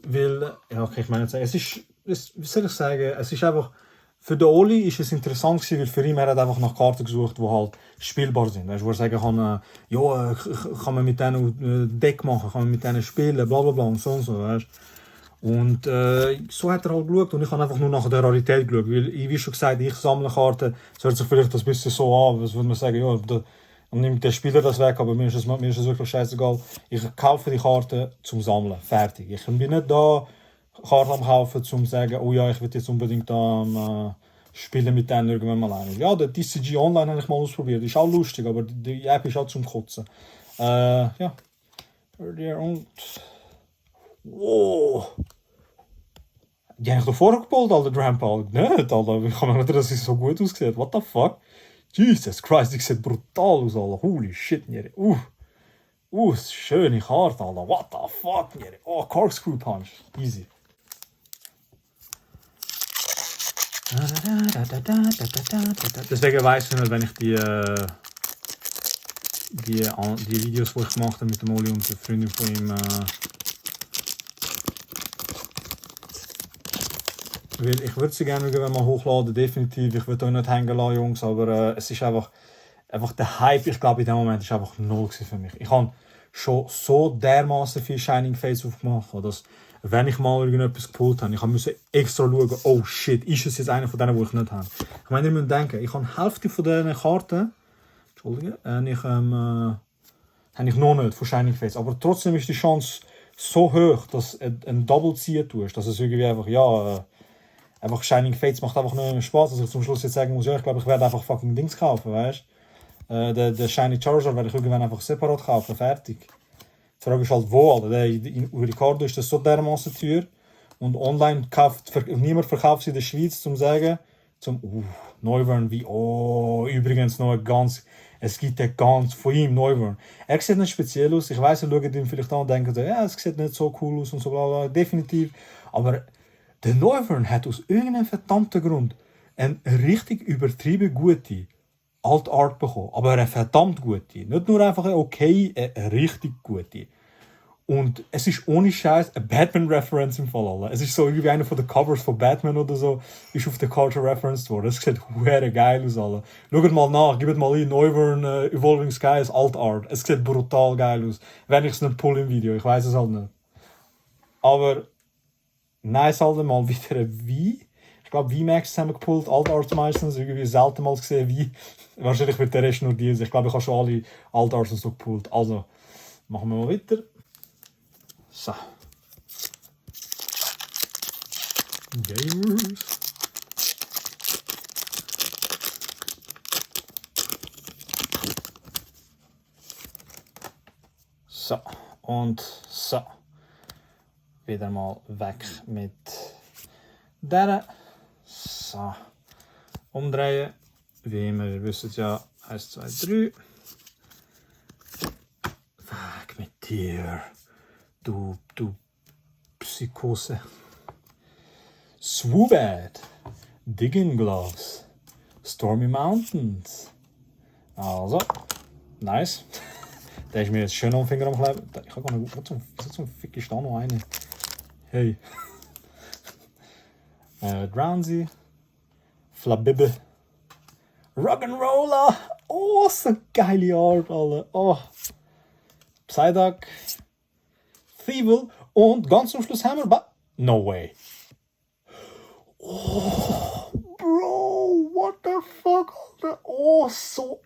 Weil, ja, okay, ich meine, wie soll ich sagen, es ist einfach, für den Oli ist es interessant gewesen, weil für ihn er hat einfach nach Karten gesucht, die halt spielbar sind. Weißt, wo er sagen kann, ja, kann man mit denen Deck machen, kann man mit denen spielen, bla bla bla und so. Weißt. Und so hat er halt geschaut und ich habe einfach nur nach der Rarität geschaut, weil, wie schon gesagt, ich sammle Karten, es hört sich vielleicht ein bisschen so an, was würde man sagen, ja, dann nimmt der Spieler das weg, aber mir ist es wirklich scheißegal. Ich kaufe die Karten zum Sammeln, fertig. Ich bin nicht da, Karten am kaufen, um zu sagen, oh ja, ich will jetzt unbedingt da spielen mit denen irgendwann mal ein. Ja, der TCG Online habe ich mal ausprobiert, ist auch lustig, aber die App ist auch zum Kotzen. Ja, und... Wow! Die habe ich davor geballt, Alter, Grandpa. Nicht, Alter. Ich kann mir nicht, dass es so gut aussieht. What the fuck? Jesus Christ, die sieht brutal aus, Alter. Holy shit, Nere. Schöne Karte, Alter. What the fuck, Nere. Oh, Corkscrew Punch. Easy. Deswegen weiss ich nicht, wenn ich die Videos, die ich gemacht habe mit dem Oli und der Freundin von ihm, weil ich würde sie gerne irgendwann mal hochladen, definitiv. Ich würde euch nicht hängen lassen, Jungs, aber es ist einfach der Hype, ich glaube in dem Moment ist einfach null für mich. Ich habe schon so dermaßen viel Shining Fates aufgemacht, dass wenn ich mal irgendetwas gepult habe, ich musste extra schauen, oh shit, ist es jetzt einer von denen, die ich nicht habe. Ich meine, ihr müsst denken, ich habe die Hälfte von diesen Karten, Entschuldige, habe ich noch nicht von Shining Fates, aber trotzdem ist die Chance so hoch, dass ein Double ziehen tust, dass es irgendwie einfach, ja, einfach Shining Fates macht einfach nur Spaß, dass ich zum Schluss jetzt sagen muss, ja, ich glaube, ich werde einfach fucking Dings kaufen, weißt du? Der Shiny Charizard werde ich irgendwann einfach separat kaufen, fertig. Die Frage ist halt wo, Alter. In Ricardo ist das so dermaßen teuer und online niemand verkauft sie in der Schweiz, zum sagen, Noivern wie, übrigens noch es gibt einen ganz von ihm, Noivern. Er sieht nicht speziell aus, ich weiss, ihr schaut ihn vielleicht an und denkt, ja, es sieht nicht so cool aus und so, bla bla, definitiv, aber der Noivern hat aus irgendeinem verdammten Grund eine richtig übertrieben gute Alt Art bekommen, aber eine verdammt gute. Nicht nur einfach eine okay, eine richtig gute. Und es ist ohne Scheiß eine Batman-Reference im Fall. Alter. Es ist so irgendwie einer von den Covers von Batman oder so, ist auf der Culture referenced worden. Es sieht sehr geil aus. Alter. Schaut mal nach, gebt mal in Noivern Evolving Skies Alt Art. Es sieht brutal geil aus. Wenn ich es nicht pull im Video, ich weiß es halt nicht. Aber nice halt mal wieder ein Wie. Ich glaube, V-Max haben wir gepullt, Alt Arts meistens. Irgendwie selten mal gesehen, wie. Wahrscheinlich wird der Rest nur diese. Ich glaube, ich habe schon alle Alt Arts so gepullt. Also, machen wir mal weiter. So. Gamers. So. Und so. Wieder mal weg mit der. So. Umdrehen. Wie immer, ihr wisst ja, 1, 2, 3. Weg mit dir. Du Psychose. Swoobat. Digging Gloves. Stormy Mountains. Also, nice. Der ist mir jetzt schön am Finger am Kleben. Ich habe gar nicht... Was zum Fick ist da noch eine? Hey. Drownsy. Flabibbe. Rock'n'Roller. Oh, so geile Art, Alter. Oh. Psyduck. Thievel. Und ganz zum Schluss haben wir... No way. Oh, Bro, what the fuck, Alter? Oh, so...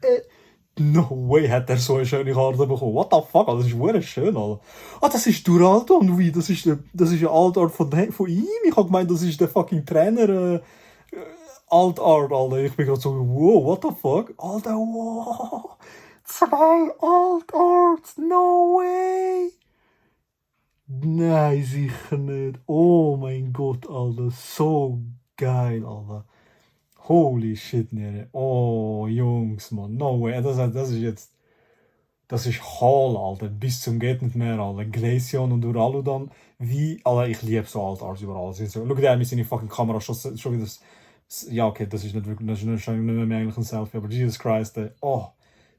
No way hat er so eine schöne Karte bekommen. What the fuck, Alter? Das ist wirklich schön, Alter. Ah, das ist Duralto und wie? Das ist eine Altart von ihm. Ich hab gemeint, das ist der fucking Trainer... Altart, Alter. Ich bin gerade so, wow, what the fuck? Alter, wow. 2 Altarts, no way. Nein, sicher nicht. Oh mein Gott, Alter. So geil, Alter. Holy shit, Nere. Oh, Jungs, man. No way. Das ist jetzt... Das ist Hall, Alter. Bis zum geht nicht mehr, Alter. Glaceon und Duraludon. Wie... Alter, ich liebe so Altars überall. So, schau dir mit seiner fucking Kamera schon wieder... Ja, okay, das ist nicht wirklich... Das ist nicht mehr eigentlich ein Selfie, aber Jesus Christ, ey. Oh,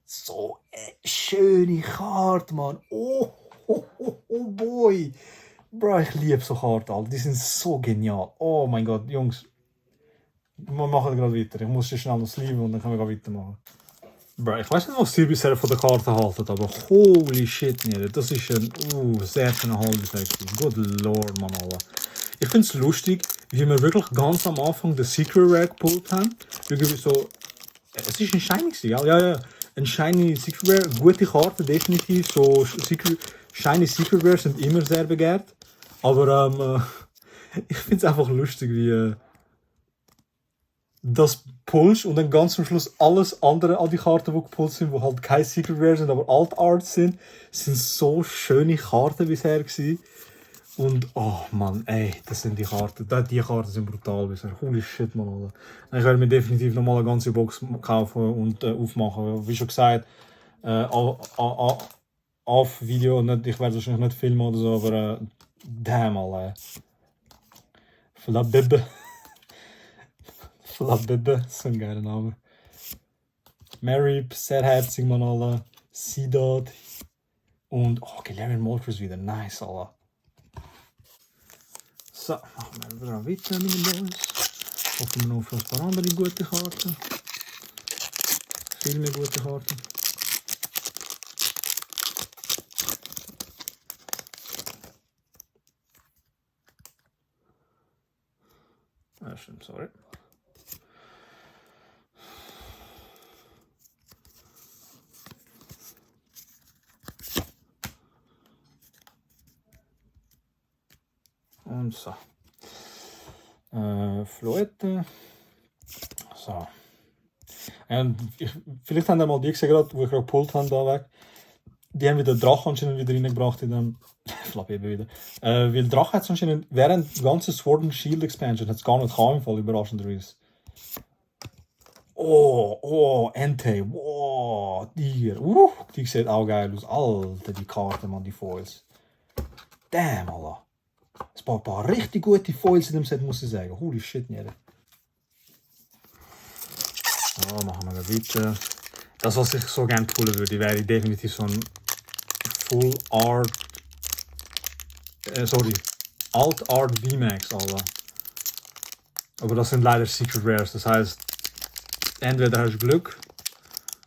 so eine schöne Karte, man. Oh, boy. Bro, ich liebe so Karten, Alter. Die sind so genial. Oh mein Gott, Jungs. Wir machen gerade weiter. Ich muss schnell noch sleeven und dann können wir weitermachen. Bro, ich weiß nicht, was ihr bisher von der Karte haltet, aber holy shit, nee, das ist ein sehr schöner Halbsexy. Good Lord, man, Alter. Ich finde es lustig, wie wir wirklich ganz am Anfang den Secret Rare gepult haben. Irgendwie so... Es ist ein Shiny gewesen, ja. Ein Shiny Secret Rare, gute Karte, definitiv. So Shiny Secret Rare sind immer sehr begehrt. Aber ich finde es einfach lustig, wie das pulst und dann ganz zum Schluss alles andere an die Karten, die gepulst sind, die halt keine Secret Rare sind, aber Alt Arts sind so schöne Karten bisher gewesen. Und, oh Mann, ey, das sind die Karten. Die Karten sind brutal bisher. Holy shit, man, Alter. Ich werde mir definitiv nochmal eine ganze Box kaufen und aufmachen. Wie schon gesagt, auf Video, nicht, ich werde wahrscheinlich nicht filmen oder so, aber damn, Alter. Flabibbe. Flabibbe, so ein geiler Name. Mary, sehr herzig, man, Alter. Seedot. Und, oh, Galarian Moltres wieder. Nice, Alter. So, machen wir wieder weiter mit den Boys. Hoffen wir noch auf ein paar andere gute Karten. Viel mehr gute Karten. Stimmt, sorry. Und so. Floette. So. Vielleicht haben mal die gesehen, gerade, wo ich gerade gepult habe, da weg. Die haben wieder Drachen anscheinend wieder reingebracht in dem. Flabibbe wieder. Weil Drache hat es anscheinend während der ganzen Sword and Shield Expansion hat es gar nicht gehabt, im Fall überraschenderweise. Oh, Entei. Wow, die. Die sieht auch geil aus. Alter, die Karte, man, die Foils. Damn, Alter. Es waren ein paar richtig gute Foils in dem Set, muss ich sagen. Holy shit, nicht. So, machen wir weiter. Das, was ich so gerne pullen würde, wäre definitiv so ein Full Art. Alt Art VMAX, Alter. Aber das sind leider Secret Rares. Das heißt, entweder hast du Glück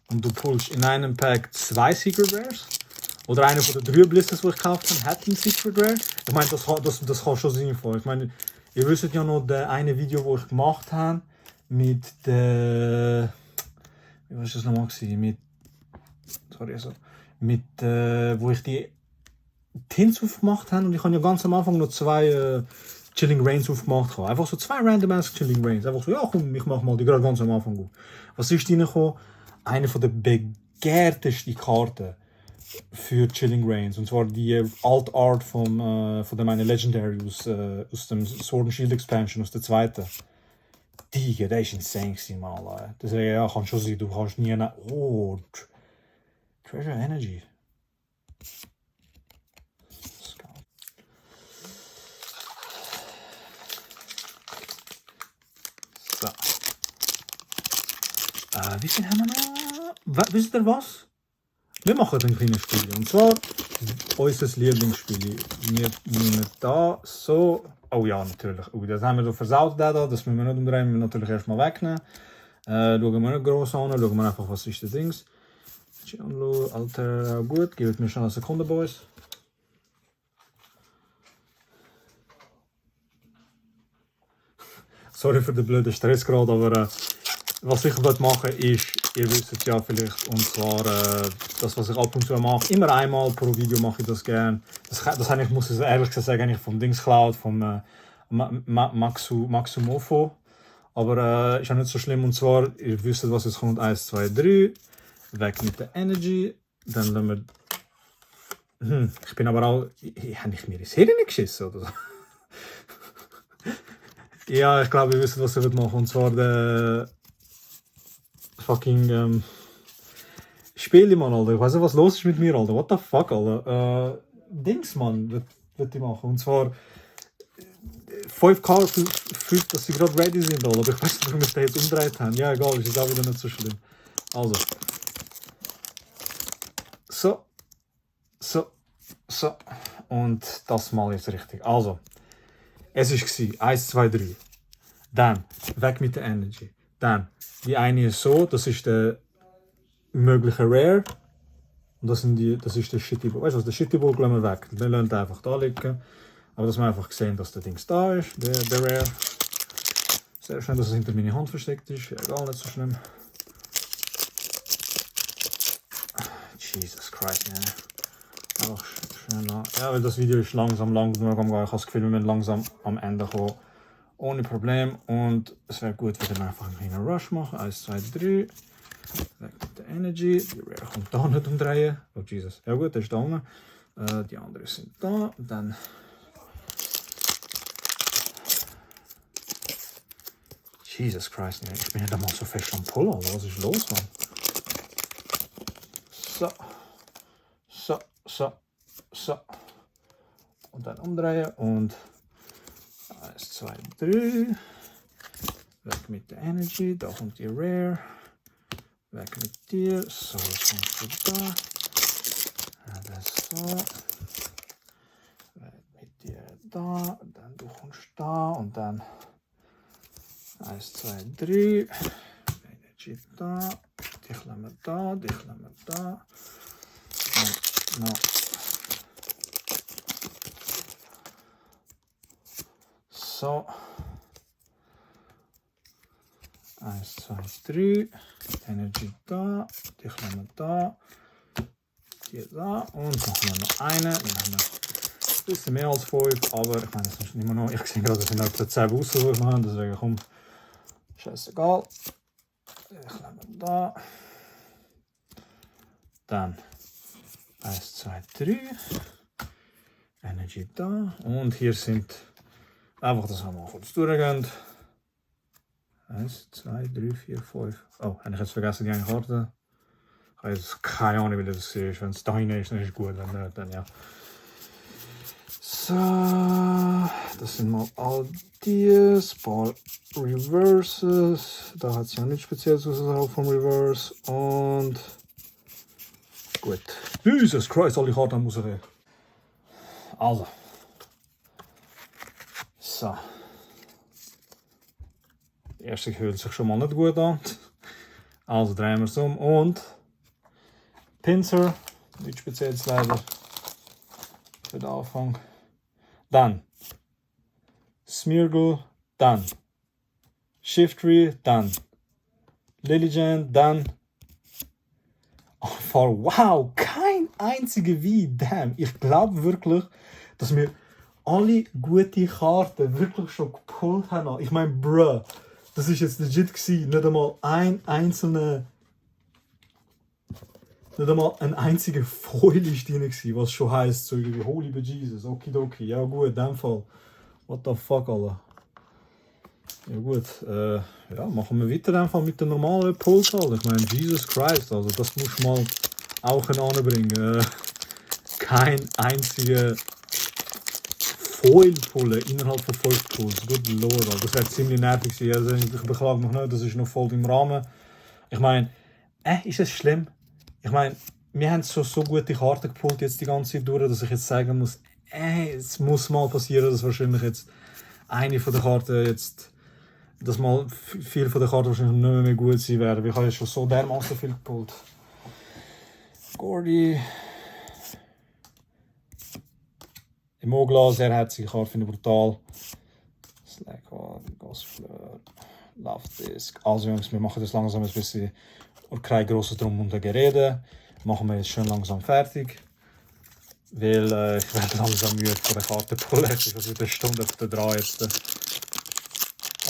und du pullst in einem Pack 2 Secret Rares. Oder einer von den 3 Blisters, die ich gekauft habe, hat einen Secret Rare. Ich meine, das kann schon sinnvoll. Ich meine, ihr wisst ja noch das eine Video, das ich gemacht habe, mit der... Wie war das nochmal? Wo ich die Tints aufgemacht habe. Und ich habe ja ganz am Anfang noch 2 Chilling Reigns aufgemacht. Einfach so 2 random ass Chilling Reigns. Einfach so, ja komm, ich mache mal die gerade ganz am Anfang auf. Was ist reingekommen? Eine von der begehrtesten Karten für Chilling Reigns. Und zwar die Alt Art von meiner Legendary aus dem Sword and Shield Expansion, aus der zweiten. Die, der ist insane mal. Das ja, kann schon sein, du kannst nie... Oh, Treasure Energy. So. Wie viel haben wir noch? Wisst ihr was? Wir machen ein kleines Spiel. Und zwar unser Lieblingsspiel. Wir nehmen da so. Oh ja, natürlich. Oh, das haben wir so versaut. Das müssen wir nicht umdrehen. Wir müssen natürlich erstmal wegnehmen. Schauen wir nicht gross an. Schauen wir einfach, was ist das Dings. Gianlu, Alter, gut. Gebt mir schon eine Sekunde, Boys. Sorry für den blöden Stress gerade, aber was ich machen will, ist, ihr wisst es ja vielleicht, und zwar das, was ich ab und zu mache. Immer einmal pro Video mache ich das gerne. Das habe ich, muss ich ehrlich gesagt sagen, eigentlich vom Dings Cloud, vom Maxumofo. Aber ist ja nicht so schlimm, und zwar, ihr wisst, was jetzt kommt. 1, 2, 3. Weg mit der Energy. Dann lassen wir. Ich bin aber auch. Habe ich mir ins Hirn geschissen oder so? Ja, ich glaube, ihr wisst, was ich machen. Und zwar der fucking Spiele, Mann, Alter. Ich weiß nicht, was los ist mit mir, Alter. What the fuck, Alter. Dings, Mann, wird ich machen. Und zwar 5K für dass sie gerade ready sind, Alter. Aber ich weiß nicht, warum wir es da jetzt umgedreht haben. Ja, egal, ist auch wieder nicht so schlimm. Also. So. Und das mal jetzt richtig. Also. Es war 1, 2, 3. Dann weg mit der Energy. Dann die eine ist so, das ist der mögliche Rare. Und das ist der Shitty Ball. Weißt du was, der Shitty Ball lassen wir weg. Wir lassen den einfach da liegen. Aber dass wir einfach sehen, dass der Dings da ist, der Rare. Sehr schön, dass es hinter meiner Hand versteckt ist. Ja, gar nicht so schlimm. Jesus Christ, man. Einfach schneller. Ja, weil das Video ist langsam lang genug am Gehen. Ich habe das Gefühl, wir müssen langsam am Ende kommen. Ohne Problem. Und es wäre gut, wenn wir einfach einen kleinen Rush machen. 1, 2, 3. Weg mit der Energy. Die Rare kommt da nicht umdrehen. Oh Jesus. Ja gut, der ist da unten. Die anderen sind da. Dann. Jesus Christ, ich bin nicht einmal so fest am Pull. Was ist los, Mann? So. Und dann umdrehen und 1, 2, 3. Weg mit der Energy. Da kommt die Rare. Weg mit dir. So, jetzt kommst du da. Das so. Weg mit dir da. Dann du kommst da und dann 1, 2, 3. Energy da. Dich lassen wir da. Dich lassen wir da. Und noch. So. 1, 2, 3. Energy da. Dich lassen wir da. Hier da. Und machen wir noch eine. Wir haben ein bisschen mehr als 5, aber ich meine, das ist immer noch. Ich sehe gerade, dass wir noch etwa 10 Aussuchen machen, deswegen komm. Scheißegal. Ich lasse wir da. Dann 1, 2, 3. Energy da. Und hier sind einfach, dass wir mal kurz durchgehen. 1, 2, 3, 4, 5. Oh, habe ich jetzt vergessen, die eine Karte. Ich habe jetzt keine Ahnung, wie das ist. Wenn es da hinein ist, dann ist es gut. Wenn nicht, dann ja. So, das sind mal all die. Ein paar Reverses. Da hat es ja nichts Spezielles außerhalb vom Reverse. Und gut. Jesus Christ, alle Karten muss ich reden. Also. So. Die erste fühlt sich schon mal nicht gut an. Also drehen wir es um und Pinsel, nichts Spezielles leider für den Anfang. Dann Smeargle, dann Shiftry, dann Lilligant, dann wow, kein einziger wie, damn. Ich glaube wirklich, dass wir alle gute Karten wirklich schon gepullt haben. Ich meine, bruh, das ist jetzt legit gewesen. Nicht einmal ein einziger Foil ist drin gewesen, was schon heisst, so irgendwie, holy Jesus, okidoki, ja gut, in dem Fall. What the fuck, Alter. Ja gut, ja, machen wir weiter einfach mit der normalen Pulls, Alter. Ich meine, Jesus Christ, also das muss mal auch anbringen. Kein einziger Foil-Pulle innerhalb von 5 Pulls. Good Lord, Alter. Das wäre ziemlich nervig gewesen. Also, ich beklage mich nicht, das ist noch voll im Rahmen. Ich meine, ist es schlimm? Ich meine, wir haben schon so gute Karten gepult jetzt die ganze Zeit durch, dass ich jetzt sagen muss, es muss mal passieren, dass wahrscheinlich jetzt eine von der Karten jetzt, dass mal viele von den Karten wahrscheinlich nicht mehr gut sein werden. Ich habe jetzt schon so dermaßen viel gepult. Gordy. Emogla, sehr herzige Karte, finde ich brutal. Slackwater, Ghostfleur, Love Disc. Also Jungs, wir machen das langsam ein bisschen und kein grosses Drum und Gerede. Machen wir jetzt schön langsam fertig. Weil ich werde langsam müde von der Kartenpulle. Ich bin wieder eine Stunde auf der Draht jetzt.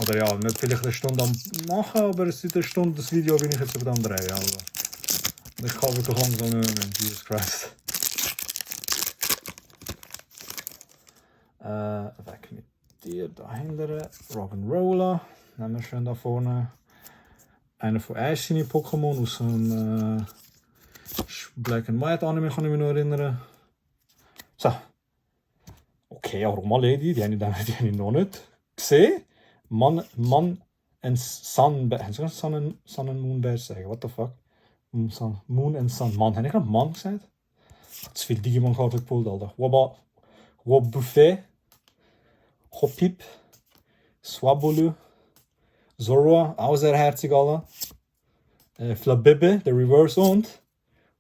Oder ja, nicht vielleicht eine Stunde am machen, aber es ist eine Stunde das Video bin ich jetzt auf dem Drehen. Also. Ich kann wirklich langsam nicht mehr, Jesus Christ. Weg mit dir dahinter. Rock'n'Roller. Nehmen wir schön da vorne. Einer von Ash seine Pokémon aus dem Black and White Anime, kann ich mich noch erinnern. So. Okay, Aroma Lady, die habe ich noch nicht gesehen. Mann and Sun. Hast du Sun and Moon Bear sagen? What the fuck? Moon and Sun. Mann, habe ich gerade Mann gesagt? Zu viel Digimon-Karten gepult, Alter. Wobuffet. Hopip. Swabolu. Zorua, auch sehr herzig, Alter. Flabibbe, der Reverse und.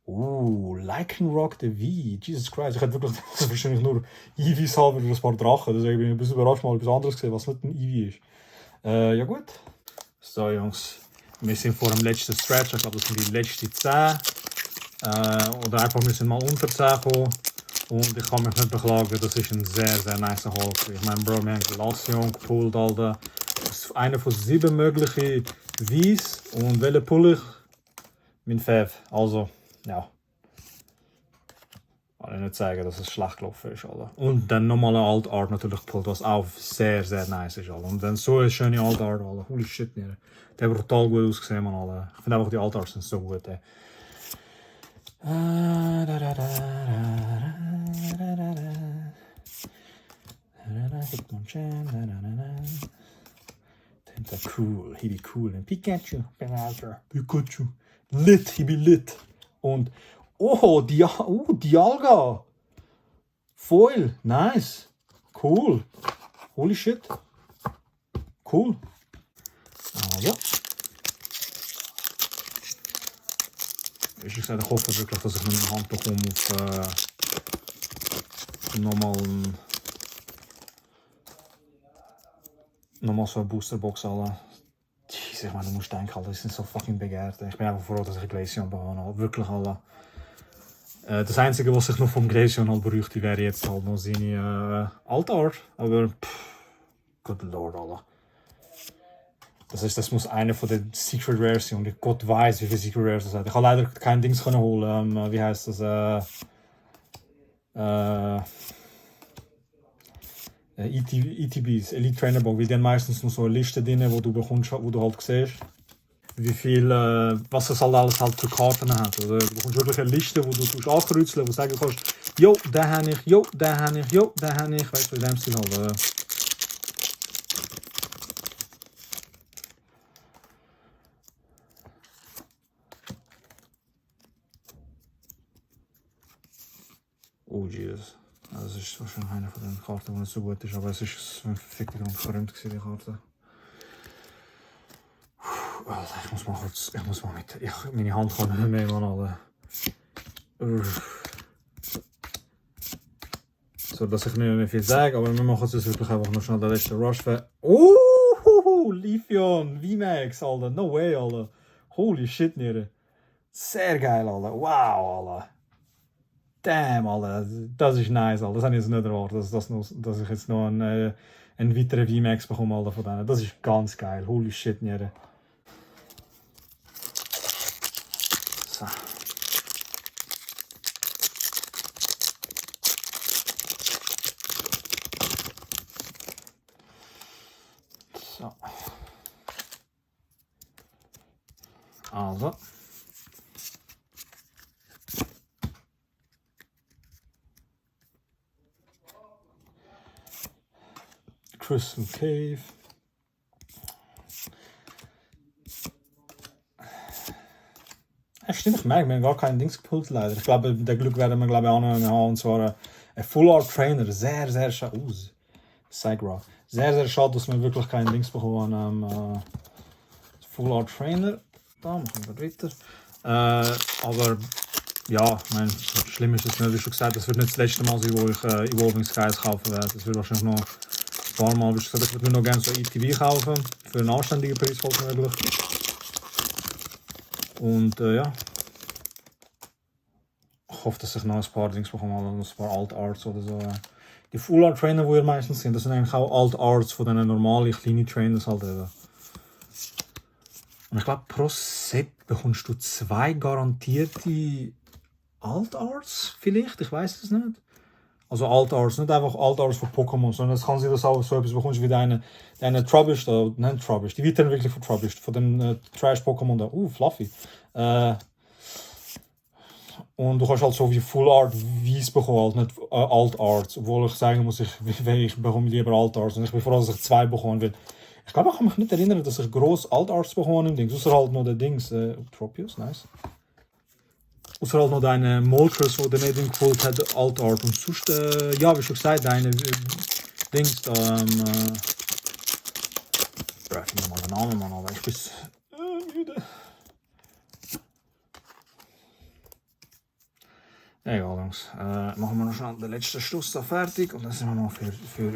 Lycanroc the V. Jesus Christ, ich hätte wirklich wahrscheinlich nur Eevees haben oder ein paar Drachen. Deswegen bin ich ein bisschen überrascht, mal etwas anderes gesehen, was nicht ein Eevee ist. Ja gut. So Jungs, wir sind vor dem letzten Stretch. Ich glaube, das sind die letzten 10. Oder einfach, wir sind mal unter 10 gekommen. Und ich kann mich nicht beklagen, das ist ein sehr, sehr nice Haul. Ich meine, Bro, wir haben Glaceon gepult, Alter. Das ist einer von 7 möglichen Wies. Und welchen pull ich? Mein Fav. Also, ja. Kann ich nicht sagen, dass es schlecht gelaufen ist, Alter. Und dann nochmal eine Alt Art natürlich gepult, was auch sehr, sehr nice ist, Alter. Und dann so eine schöne Alt Art, Alter. Holy shit, nicht. Der hat brutal gut ausgesehen, man, Alter. Ich finde einfach, die Alt Arts sind so gut, ey. Cool, he be cool. And Pikachu. Pikachu. Lit, he be lit. Und Dialga. Foil, nice. Cool. Holy shit. Cool. Also. Ich gesagt, ich hoffe wirklich, dass ich mit der Hand bekomme auf nochmal so eine Boosterbox, Alter. Jesus, ich meine, du musst denken, Alter, die sind so fucking begehrt. Ich bin einfach froh, dass ich Glaceon bekomme. Wirklich, Alter. Das Einzige, was ich noch vom Glaceon halt bräuchte, wäre jetzt halt noch seine Altart. Aber, good lord, Alter. Das muss einer von den Secret Rares sein. Und Gott weiß, wie viele Secret Rares das hat. Ich habe leider kein Dings können holen. Wie heißt das? ETBs, Elite Trainer Box. Weil die haben meistens noch so eine Liste drin, wo du bekommst, wo du halt siehst, wie viel, was es halt alles halt für Karten hat. Also, du bekommst wirklich eine Liste, wo du ankreuzeln, wo du sagen kannst, jo, den habe ich, jo, den habe ich, jo, den habe ich. Weißt du, in dem Stil halt. Oh Jesus. Das ist wahrscheinlich eine von den Karten, die nicht so gut ist, aber es ist ein verfickter und verrückt gewesen, die Karte. Alter, ich muss mal mit, meine Hand kann nicht mehr, Mann, Alter. So, dass ich nicht mehr viel sage, aber wir machen jetzt wirklich einfach noch schnell den letzten Rush. Leafeon, VMAX, Alter, no way, Alter. Holy shit, Niere. Sehr geil, Alter, wow, Alter. Damn, Alter, das ist nice, Alter. Das habe ich jetzt nicht erwartet, dass ich jetzt noch einen weiteren VMAX bekomme, Alter, von denen. Das ist ganz geil, holy shit, Niere. So. So. Also. Crystal Cave. Ja, stimmt, ich merke, wir haben gar keinen Dings gepult leider. Ich glaube, den Glück werden wir glaube ich auch noch haben. Und zwar ein Full Art Trainer. Sehr, sehr schade. Segra. Sehr, sehr schade, dass wir wirklich keinen Dings bekommen haben. Full Art Trainer. Da machen wir weiter. Aber ja, ich meine, so schlimm ist es nicht. Wie schon gesagt, das wird nicht das letzte Mal sein, wo ich Evolving Skies kaufen werde. Das wird wahrscheinlich noch ein paar Mal. Wie gesagt, ich würde mir noch gerne so ETB kaufen. Für einen anständigen Preis, falls möglich. Und ja. Ich hoffe, dass ich noch ein paar Dings bekomme, also ein paar Alt Arts oder so. Die Full Art Trainer, die ihr meistens sind, das sind eigentlich auch Alt Arts von diesen normalen kleinen Trainers halt eben. Und ich glaube, pro Set bekommst du 2 garantierte Alt Arts vielleicht, ich weiß es nicht. Also Alt Arts, nicht einfach Alt Arts von Pokémon, sondern es kann sein, dass du auch so etwas bekommst wie deine Trubbish, nein Trubbish, die Weiterentwicklung von Trubbish, von dem Trash-Pokémon da, Fluffy. Und du kannst halt so wie Full Art Weiß bekommen, halt nicht Alt Arts. Obwohl ich sagen muss, ich bekomme lieber Alt Arts. Und ich bin froh, dass ich 2 bekommen will. Ich glaube, ich kann mich nicht erinnern, dass ich gross Alt Arts bekommen habe. Außer halt noch der Dings. Tropius, nice. Außer halt noch deine Moltres, die der Nedin geholt hat, Alt Art. Und sonst, ja, wie schon gesagt, deine Dings da. Ich finde mal den Namen, Mann, aber ich bin müde. Egal, Jungs. Machen wir noch schnell den letzten Schluss da fertig und dann sind wir noch für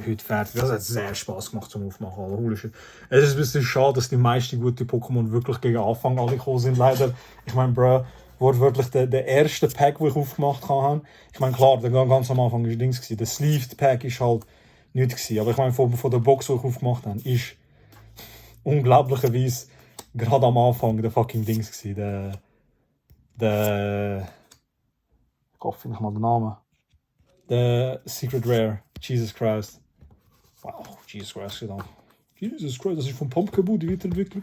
heute fertig. Das hat sehr Spaß gemacht zum Aufmachen. Also, holy shit. Es ist ein bisschen schade, dass die meisten guten Pokémon wirklich gegen Anfang alle gekommen sind, leider. Ich meine, bro, wortwörtlich der erste Pack, den ich aufgemacht habe. Ich meine, klar, der ganz am Anfang war Dings. Der Sleeved Pack ist halt nichts. Aber ich meine, von der Box, die ich aufgemacht habe, ist unglaublicherweise gerade am Anfang der fucking Dings. Der ich hoffe nicht mal den Namen. Der Secret Rare. Jesus Christ. Wow, Jesus Christ gedaan. Jesus Christ, das ist von Pumpkaboo, die Weiterentwicklung.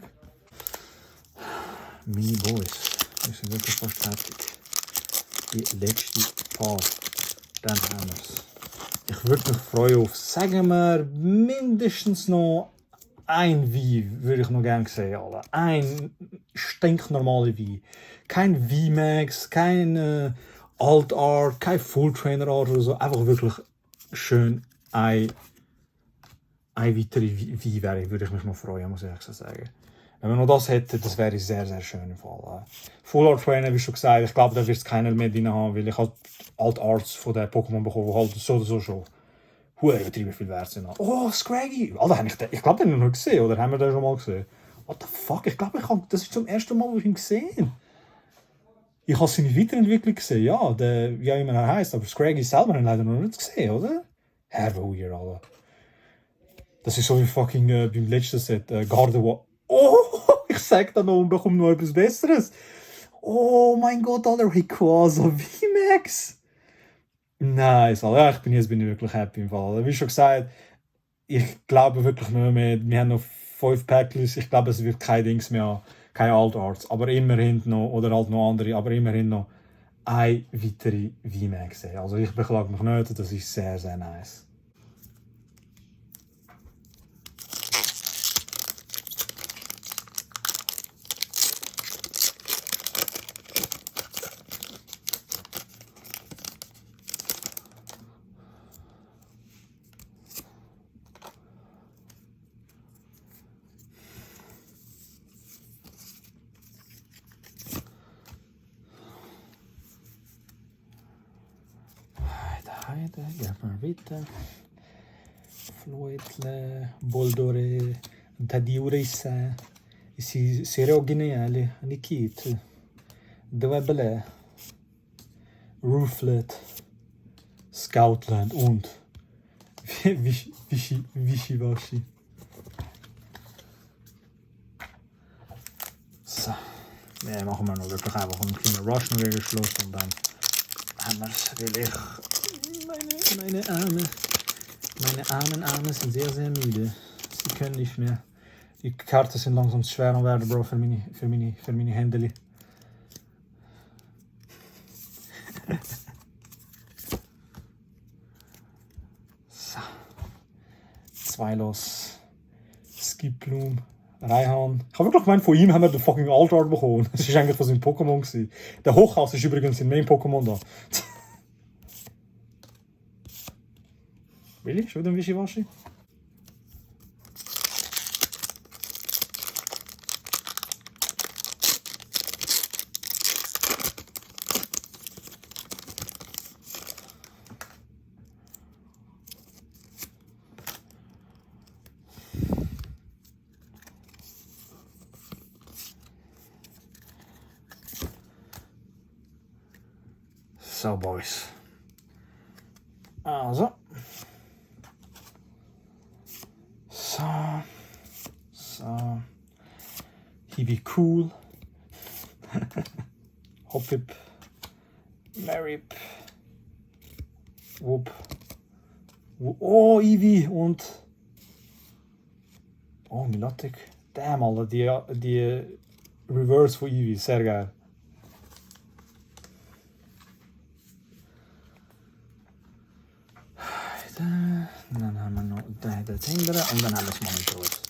Mini Boys. Wir sind wirklich fast fertig. Die letzte Paar. Dann haben wir es. Ich würde mich freuen auf, sagen wir, mindestens noch ein Wein, würde ich noch gerne sehen. Alter. Ein stinknormale Wein. Kein V-Max, kein Alt Art, kein Full Trainer Art oder so. Einfach wirklich schön ein weitere Wein wäre, würde ich mich noch freuen, muss ich so sagen. Wenn wir noch das hätten, das wäre sehr, sehr schön im Fall. Full Art Trainer, wie schon gesagt, ich glaube, da wird es keiner mehr drin haben, weil ich halt Alt Arts von den Pokémon bekomme, die halt so oder so schon übertrieben viel wert sind. Oh, Scraggy! Alter, ich glaube, den haben wir noch gesehen, oder haben wir den schon mal gesehen? What the fuck? Ich glaube, das ist zum ersten Mal, wo ich ihn gesehen. Ich habe seine Weiterentwicklung gesehen, ja, wie auch immer er heisst, aber Scraggy selber haben leider noch nicht gesehen, oder? Weird, Alter. Das ist so wie fucking beim letzten Set, Gardevoir. Oh, ich sag da noch und bekomme noch etwas Besseres. Oh mein Gott, Alter, Rayquaza VMAX. Nice, Alter. Ja, jetzt bin ich wirklich happy im Fall. Wie schon gesagt, ich glaube wirklich nicht mehr, wir haben noch 5 Packlist, ich glaube, es wird kein Dings mehr, keine Alt Arts, aber immerhin noch, oder halt noch andere, aber immerhin noch eine weitere VMAX. Also ich beklage mich nicht, das ist sehr, sehr nice. Heide, gehen wir weiter. Floetle, Boldore, Tadiurissa, Sirogineale, Nikit, Dwebele, Rooflet, Scoutland und Wischiwaschi. So, ja, machen wir noch wirklich einfach einen kleinen Rush noch gegen Schluss und dann haben wir es, weil ich meine armen sind sehr, sehr müde. Sie können nicht mehr. Die Karten sind langsam zu schwer am werden, Bro, für meine Hände. So. 2 los. Skiploom, Raihan. Ich habe wirklich gemeint, von ihm haben wir den fucking Alt-Art bekommen. Das war eigentlich von seinem Pokémon gewesen. Der Hochhaus ist übrigens sein Main-Pokémon da. Really? Schon wieder ein Wischiwaschi? So, Boys. Also. So. Eevee cool. Hoppip. Marip. Whoop. Oh, Eevee und. Oh, Milotic. Damn, Alter, die Reverse von Eevee, sehr geil. Dann haben wir noch das hindere und dann haben wir das Monitors.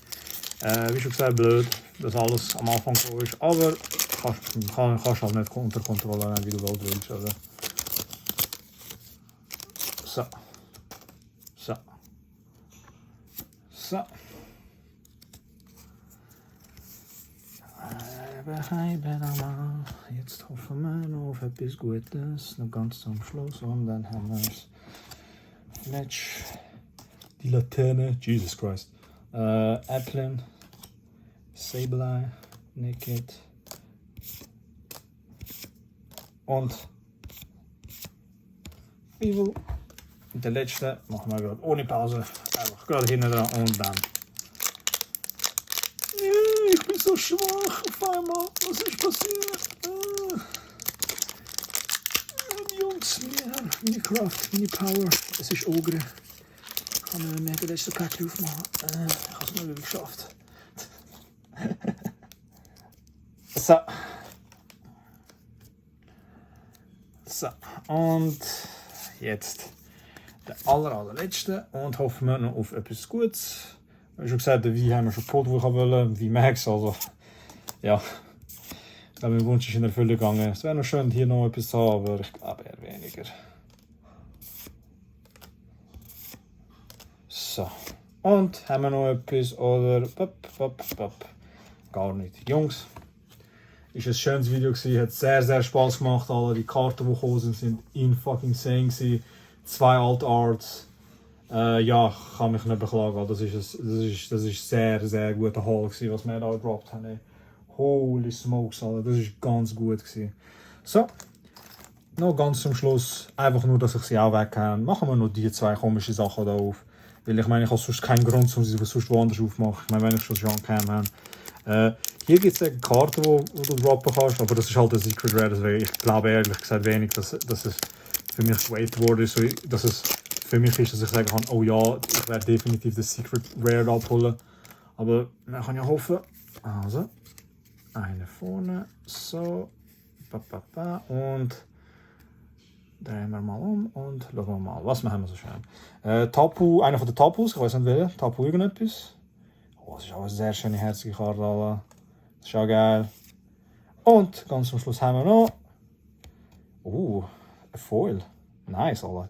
Wie schon gesagt, blöd, dass alles am Anfang so ist, aber kannst halt nicht unter Kontrolle haben, wie du willst. Oder? So. So. So. Jetzt hoffen wir noch auf etwas Gutes, noch ganz zum Schluss und dann haben wir es. Fletch, die Laterne, Jesus Christ, Applin, Sableye, Naked und Evil. Und der letzte machen wir gerade ohne Pause, einfach gerade hinten dran und dann. Ich bin so schwach auf einmal, was ist passiert? Jungs, meine Kraft, meine Power, es ist Ogre. Ich kann mir mehr den letzten Pack aufmachen. Ich habe es mal wieder geschafft. So. So, und jetzt der allerletzte und hoffen wir noch auf etwas Gutes. Wie schon gesagt, wie haben wir schon geholt, wo ich wollte, wie Max, also ja. Ich glaube, mein Wunsch ist in Erfüllung gegangen. Es wäre noch schön, hier noch etwas zu haben, aber ich glaube eher weniger. So. Und haben wir noch etwas oder... Gar nicht. Jungs, ist ein schönes Video gewesen, hat sehr Spaß gemacht. Alle die Karten, die gekommen sind in fucking insane gewesen. 2 Alt Arts. Ja, ich kann mich nicht beklagen. Das ist sehr guter Haul gewesen, was wir da gedroppt haben. Holy smokes, Alter, das war ganz gut gewesen. So, noch ganz zum Schluss, einfach nur, dass ich sie auch weg habe, machen wir noch die 2 komischen Sachen da auf. Weil ich meine, ich habe sonst keinen Grund, um sie sonst woanders aufzumachen. Ich meine, wenn ich schon Cam habe. Hier gibt es eine Karte, die du droppen kannst, aber das ist halt ein Secret Rare, deswegen ich glaube ehrlich gesagt wenig, dass es für mich geweiht wurde, so, dass es für mich ist, dass ich sagen kann, oh ja, ich werde definitiv das Secret Rare abholen. Aber man kann ja hoffen. Also. Eine vorne, so, und drehen wir mal um und schauen wir mal, was machen wir so schön. Tapu, einer von den Tapus, ich weiß nicht wer, Tapu irgendetwas. Oh, das ist auch eine sehr schöne herzige Karte, Alter. Das ist auch geil. Und ganz zum Schluss haben wir noch, ein Foil. Nice, Alter.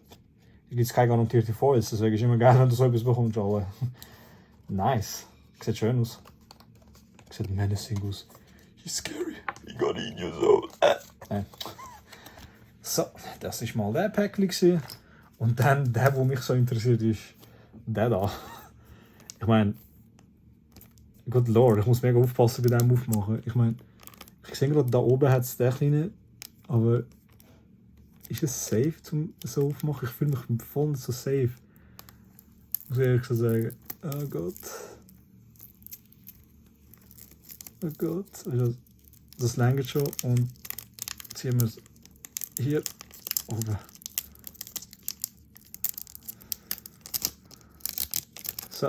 Hier gibt es keine garantierte Foils, deswegen ist es immer geil, wenn du so etwas bekommst, Alter. Nice. Sieht schön aus. Sieht menacing aus. She's scary. You got in your soul. So, das war mal der Päckchen. Und dann der mich so interessiert, ist der da. Ich meine, Good Lord, ich muss mega aufpassen bei dem Aufmachen. Ich meine, ich sehe gerade, da oben hat es den kleinen, aber ist es safe zum so aufmachen? Ich fühle mich voll nicht so safe. Muss ich ehrlich so sagen. Oh Gott. Oh Gott, also, das langt schon und ziehen wir es hier oben. So.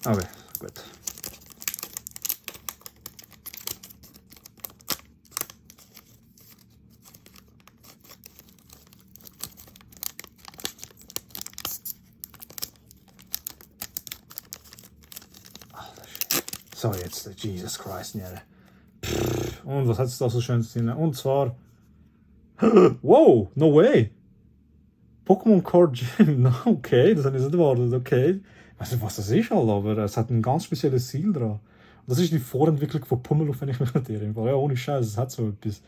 Okay, gut. So, jetzt, Jesus Christ, Niere. Und was hat es da so schönes drin? Und zwar... Wow, no way! Pokémon Card Gym, okay, das habe ich nicht erwartet, okay. Ich weiß nicht, was das ist, aber es hat ein ganz spezielles Ziel dran. Das ist die Vorentwicklung von Pummeluff, wenn ich mich nicht irre. Ja, ohne Scheiß, es hat so etwas.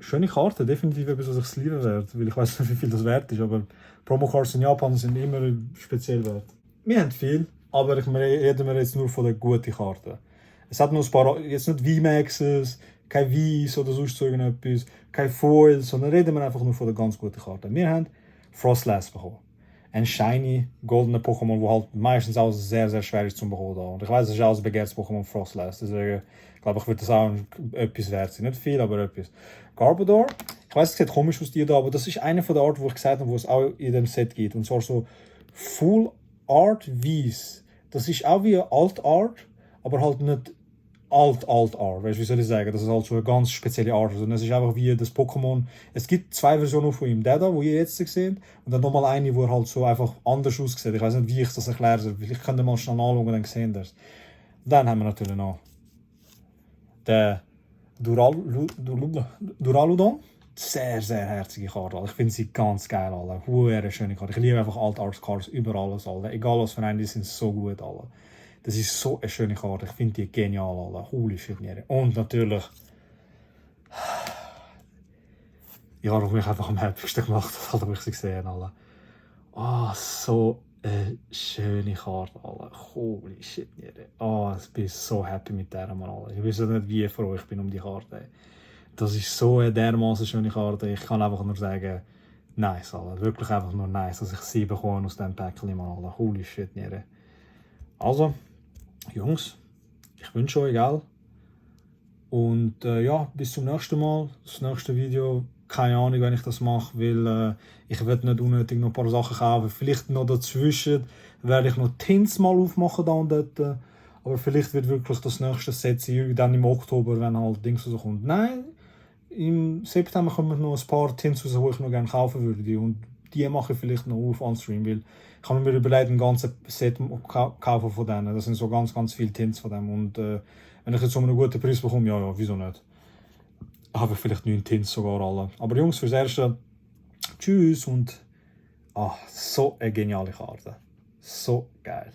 Schöne Karte, definitiv etwas, was ich es lieben werde, weil ich weiß nicht, wie viel das wert ist, aber Promo-Cards in Japan sind immer speziell wert. Wir haben viel, aber ich rede mir jetzt nur von den guten Karten. Es hat noch ein paar, jetzt nicht VMAXs, kein Weiss oder sonst so irgendetwas, kein Foil, sondern reden wir einfach nur von den ganz guten Karten. Wir haben Frostlass bekommen. Ein shiny, goldener Pokémon, der halt meistens auch sehr, sehr schwer ist zu bekommen. Und ich weiß, es ist auch ein begehrtes Pokémon Frostlass. Deswegen glaube ich, wird das auch etwas wert sein. Nicht viel, aber etwas. Garbodor, ich weiß, es sieht komisch aus dir da, aber das ist eine von der Arten, wo ich gesagt habe, wo es auch in dem Set gibt. Und zwar so Full Art Weiss. Das ist auch wie eine Alt Art, aber halt nicht Alt Art. Weißt du, wie soll ich sagen? Das ist halt so eine ganz spezielle Art. Und es ist einfach wie das Pokémon. Es gibt zwei Versionen von ihm. Der da, wo ihr jetzt seht, und dann nochmal eine, wo er halt so einfach anders aussieht. Ich weiß nicht, wie ich das erkläre. Vielleicht könnt ihr mal schnell anschauen und dann sehen das. Dann haben wir natürlich noch den Duraludon. Sehr, sehr herzige Karte. Ich finde sie ganz geil, alle. Eine schöne Karte. Ich liebe einfach Alt Art Cards über alles, alle. Egal was für einen, die sind so gut, alle. Das ist so eine schöne Karte. Ich finde die genial, alle. Holy shit, und natürlich... Ja, was mich einfach am happigsten gemacht hat, als ich sie gesehen habe. So eine schöne Karte, alle. Holy shit, ich bin so happy mit der, Mann, alle. Ich weiß nicht, wie froh ich bin um die Karte. Das ist so eine dermaßen schöne Karte. Ich kann einfach nur sagen, nice, alle. Wirklich einfach nur nice, dass ich sie bekomme aus diesem Päckchen, Mann, alle. Holy shit, Also... Jungs, ich wünsche euch, gell? Und bis zum nächsten Mal. Das nächste Video, keine Ahnung, wenn ich das mache, weil ich will nicht unnötig noch ein paar Sachen kaufen. Vielleicht noch dazwischen werde ich noch Tints mal aufmachen da und dort. Aber vielleicht wird wirklich das nächste Set sein, dann im Oktober, wenn halt Dings rauskommt. Nein, im September kommen noch ein paar Tints raus, die ich noch gerne kaufen würde. Und die mache ich vielleicht noch auf on-stream, weil ich habe mir überlegt, ein ganzes Set kaufen von denen. Das sind so ganz, ganz viele Tints von dem. Und wenn ich jetzt so einen guten Preis bekomme, ja, wieso nicht? Habe ich vielleicht 9 Tints sogar alle. Aber Jungs, fürs Erste, tschüss und so eine geniale Karte. So geil.